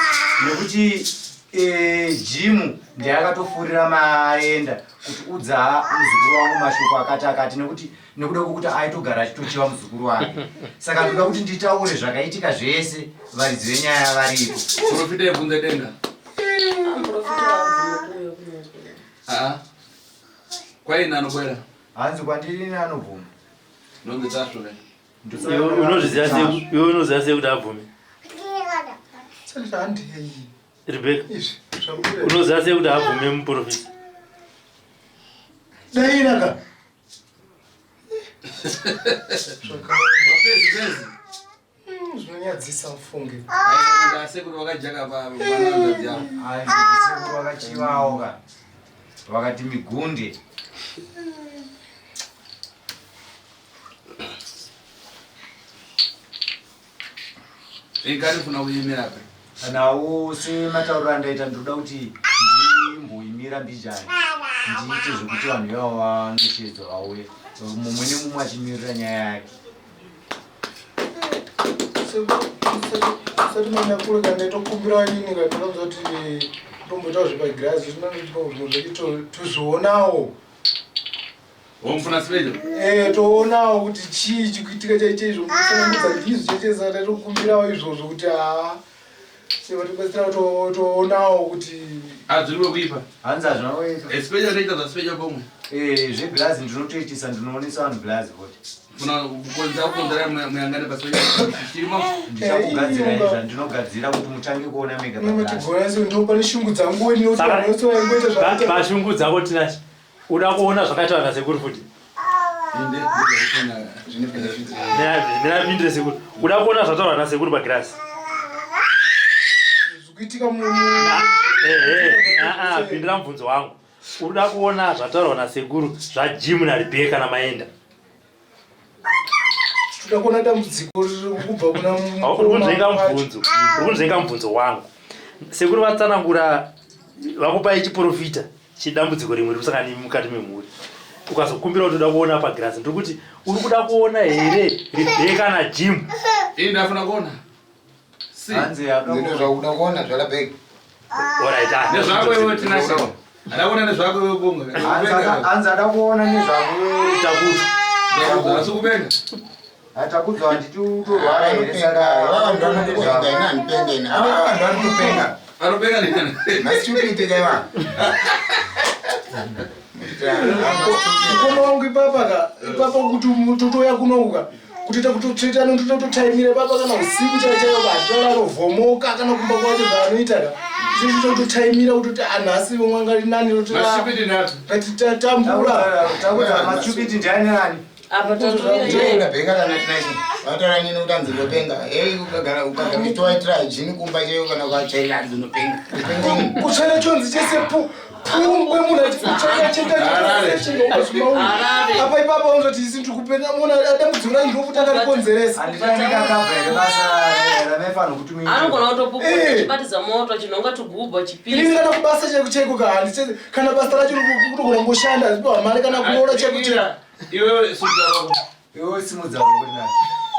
Speaker 2: nekuti eh, Jimu ndiye akatofurira Maenda kuti udza muzukuru wangu mashoko akati akati nekuti nekuda kwekuti aitogara achitochiva muzukuru wake. Saka ndoda kuti nditaure zvakaitika zvese varidzi venyaya varipo.
Speaker 3: Profita ibvunze denga.
Speaker 9: Muprofita abvume kuuya kunozwa.
Speaker 3: Ah. Kwaini anokwera?
Speaker 2: Hanzi kwandiri anobvuma.
Speaker 3: Ndonzi tasvo ke.
Speaker 10: Iwe unozviziva sei? Iwe unoziva sei kuti abvume?
Speaker 8: Saka handei.
Speaker 10: Rebecca.
Speaker 8: Izvi zvabuda.
Speaker 10: Unoziva sei kuti abvume muprofita?
Speaker 8: Daira ka.
Speaker 3: Mapezi pezi.
Speaker 8: Zvinonyadzisa mufunge.
Speaker 3: Asekuru vakajaka pa vanhanzvadzi yavo.
Speaker 2: Sekuru vakachivawo ka vakati migunde.
Speaker 3: Ikari funa kuimira pe.
Speaker 2: Nawo sematauriro andaita ndinoda kuti ndimboimira mbijana ndiite zvekuti vanhu ivavo vanoshedzwa vauye mumwe nemumwe achimirira nyaya yake.
Speaker 8: Sati mandakura kana ndaitokumbira inini kana ndakaudza kuti ndomboitawo zvepagirazi zvinondipa zvimwe zvacho tozvionawo.
Speaker 3: Womfuna sipejo?
Speaker 8: Eh, toonawo kuti chii chikuitika chaicho izvo musanangudza ndizvo chaicho saka taitokumbirawo izvozvo kuti haa sevatibatsira toonawo kuti
Speaker 3: Hazviriwe kuipa.
Speaker 2: Hanzi hazvina kuipa.
Speaker 3: Sipejo toita zvasipejo pomwe.
Speaker 2: Eh, zvegirazi ndinotoitisa ndinoonesa vanhu girazi kuti.
Speaker 3: Funa kukonza kukonzera muyangane pasipejo. Chirimo.
Speaker 2: Ndichakugadzirai zvandinogadzira kuti mutange kuona mega pagirazi.
Speaker 8: tigona ndo pane shungu dzangu nekuti vanhu vose vaingoita zvakaita
Speaker 10: Pashungu dzako Tinashe. Uda kuona zvakaitwa nasekuru futi. Mina pindire sekuru. Uda kuona zvataurwa nasekuru pagirazi.
Speaker 8: zvikuitika mu
Speaker 10: Ehe, ah ah, pindira mubvunzo wangu. Uda kuona zvataurwa nasekuru zvaJim naRebecca naMaenda.
Speaker 8: toda kuona dambudziko riri kubva kuna
Speaker 10: Uri kunzvenga mubvunzo. Uri kunzvenga mubvunzo wangu. Sekuru vatsanangura vakupai chiprofita. chidambudziko rimwe riri kusangana nemi mukati memhuri ukazokumbira kuti uda kuona pagirasi ndiri kuti uri kuda kuona here rebheka najim
Speaker 3: Ini ndafuna kuona.
Speaker 7: Ndino zvakuda kuona zvalabheki.
Speaker 10: Alright, ah.
Speaker 3: Nezvako iwe Tinashe. Ada kuona nezvako iwe Bonga.
Speaker 2: Hanzi ada kuona nezvako
Speaker 10: Takudzwa.
Speaker 3: Takudzwa asi kupenga.
Speaker 2: Takudzwa handiti utorwara here saka
Speaker 7: Vanhu vanotopenga ini handipenga ini. Ava vanhu vanotopenga.
Speaker 3: Anopenga nani?
Speaker 7: Masitupite kaiva.
Speaker 8: Mukoma wangu ipapa ka ipapa kuti totouya kunouka kutoita kutotsveta notototaimira ipapa kana usiku chaiyo chaiyo vachitaura anovhomoka kana kumba kwacho zvaanoita ka chochoita kutotaimira kutoti anhasi mwanga nani
Speaker 3: Mashupiti ndati.
Speaker 8: totatambura
Speaker 2: Takudzwa machupiti ndiani nani?
Speaker 9: Apa
Speaker 7: Toenda bheka kana Tinashe. Vataura nini kuti hanzi ndopenga. Hey ukagara ukagara uchitowaitira hygiene kumba chaiyo kana ukatsvaira hanzi unopenga. Upenga ini.
Speaker 8: kutsvaira chonzi chese pungwe munhu achikutsvaira chetacheaapa ipapa unozoti isi ndikupenga munhu adambudziko racho ndofuti akarikonzeresa
Speaker 2: Handitandikakabva here basa ramaifanira kuti muite.
Speaker 9: Anogona kutopukuta chibatidza moto chinonga tugubwa
Speaker 8: Ini
Speaker 9: chipisa.
Speaker 8: kana kubasa chaiko chaiko ka handicheze kana basa racho kutogona kungoshanda azipiwa mari kana kuroora chaiko chaiko
Speaker 3: Iwe simudza roko.
Speaker 2: Iwe simudza roko Tinashe.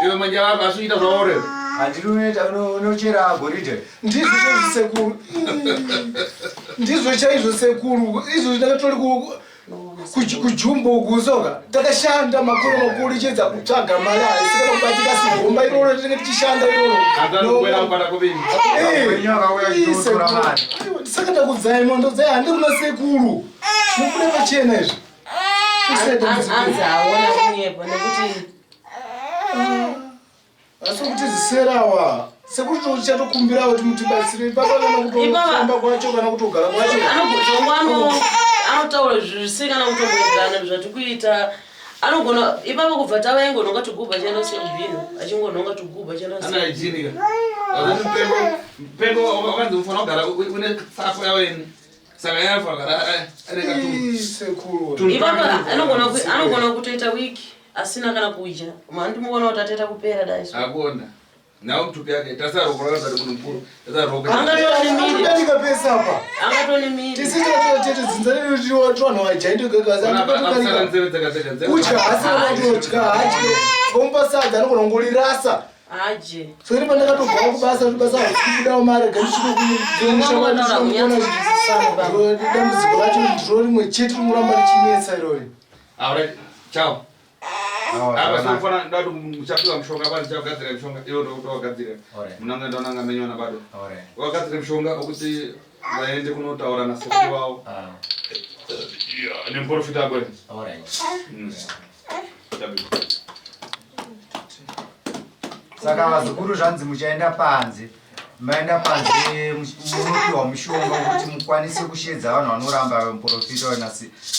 Speaker 3: Iwe manje wako asi uchiita zvaore.
Speaker 2: Handiti unoita unochera goridhe.
Speaker 8: Ndizvo chaizvo sekuru. Ndizvo chaizvo sekuru. Izvo ndakatori kujumbo uku soka. Takashanda makore makuru ichiedza kutsvaga mari haisi kana kubatika sigomba iroro tinenge tichishanda iroro.
Speaker 3: Azanokwera kupata kubini.
Speaker 8: Sekuru. Saka ndakudzai mondo dzai handi kuna sekuru. Mubude pachena izvi.
Speaker 9: Anzi aona kunyepa nekuti
Speaker 8: Asi kuti ziserawa sekuti tichatokumbirawo kuti mutibatsire ipapa kana kutofamba kwacho kana kutogara kwacho.
Speaker 9: anogozongwano anotaura zvisiri kana kutomboenderana zvatikuita anogona ipapo kubva tava aingonhonga tugubha chienda kusemubhino achingonhonga tugubha chienda
Speaker 3: Ana hygiene ka. Azoti mpengo mpengo wakanzi ufana kugara une tsapo yaweni. Saka yafana kugara ane katundu.
Speaker 8: Sekuru.
Speaker 9: ipapa anogona kutoita wiki asina kana kudya mandimuona kuti ataita kupera dai so
Speaker 3: Akuona. Nawo mtupi yake tasara roko rakazati munhu mukuru. Tasara roko.
Speaker 9: Angatoni miri.
Speaker 8: Anodarika pese apa.
Speaker 9: Angatoni miri.
Speaker 8: Tisi tete dzinza redu tiri vanhu
Speaker 3: Akusara nzeve dzakadzeka nzeve.
Speaker 8: Kudya asina kutodya hadye. Vomupa sadza anogona kungorirasa.
Speaker 9: Aje.
Speaker 8: So ini pandakatobvawo kubasa kuti basa harisi kubudawo mari gandisvikokumusha dambudziko racho ndiro rimwe chete rimoramba richinetsa irori.
Speaker 3: Alright. Ciao. Apa so ufana ndati muchapiwa mushonga basi chagadzira mushonga iwe ndokugadzira. Munanga ndaonanga menyona bado. Wakagadzira mushonga wekuti vaende kunotaura nasekuru wavo. Yeah, nemuprofita akwe.
Speaker 2: Alright.
Speaker 3: Tabi.
Speaker 2: Saka vazukuru zvanzi muchaenda panze. Maenda panze munopiwa mushonga wekuti mukwanise kushedza vanhu vanoramba muprofita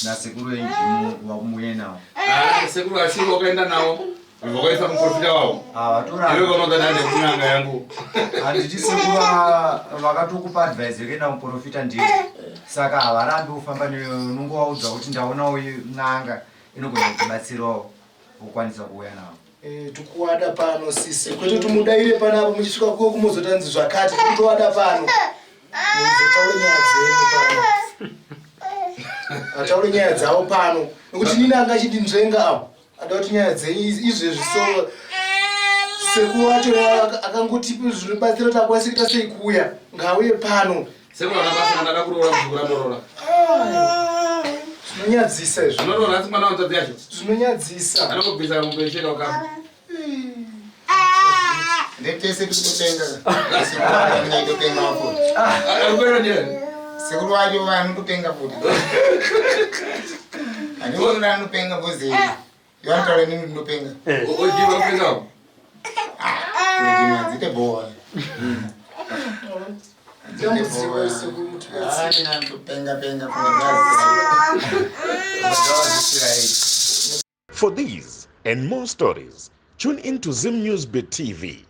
Speaker 2: nasekuru enjimu muye nawo.
Speaker 3: Ah, sekuru asiri wakaenda nawo. Vakaisa muprofita wavo.
Speaker 2: Vatoramba.
Speaker 3: Iwe unoda nani kunanga yangu.
Speaker 2: Handiti sekuru vakatokupa advice yekuenda muprofita ndiye. Saka havarambi kufamba newe unongovaudza kuti ndaonawo n'anga inogona kutibatsirawo ukwanisa kuuya navo.
Speaker 8: Tikuwada pano sisi kwete kuti mudaire panapa muchisvika kuko kumuzotanzi zvakati tikutovada pano muzotaure nyaya dzenyu pano ataure nyaya dzavo pano nekuti nini anga achindinzvenga avo ada kuti nyaya dzenyu izvezvi so sekuru wacho akangotipi zvinobatsira kuti akwanise kuita sei kuuya ngauye pano.
Speaker 3: Sekuru ana basa kana kuroora muzukuru anoroora.
Speaker 8: Zvinonyadzisa izvi.
Speaker 3: Anoroora asi mwana wanzadzi yacho.
Speaker 8: Zvinonyadzisa.
Speaker 3: Anongobvisa mombe yecheka ukama.
Speaker 7: Ndetese tiri kutenga. Ndinotopenga futi.
Speaker 3: Arikuenda ndiani?
Speaker 7: Sekuru wacho vanotopenga futi. Handikuti anopenga because vanotaura inini ndinopenga.
Speaker 3: Ojiva kupengawo.
Speaker 7: Hadzite bhowa.
Speaker 8: Dambudziko sekuru mutibatsire.
Speaker 7: Penga penga
Speaker 1: For these and more stories, tune in to Zim News Bit TV.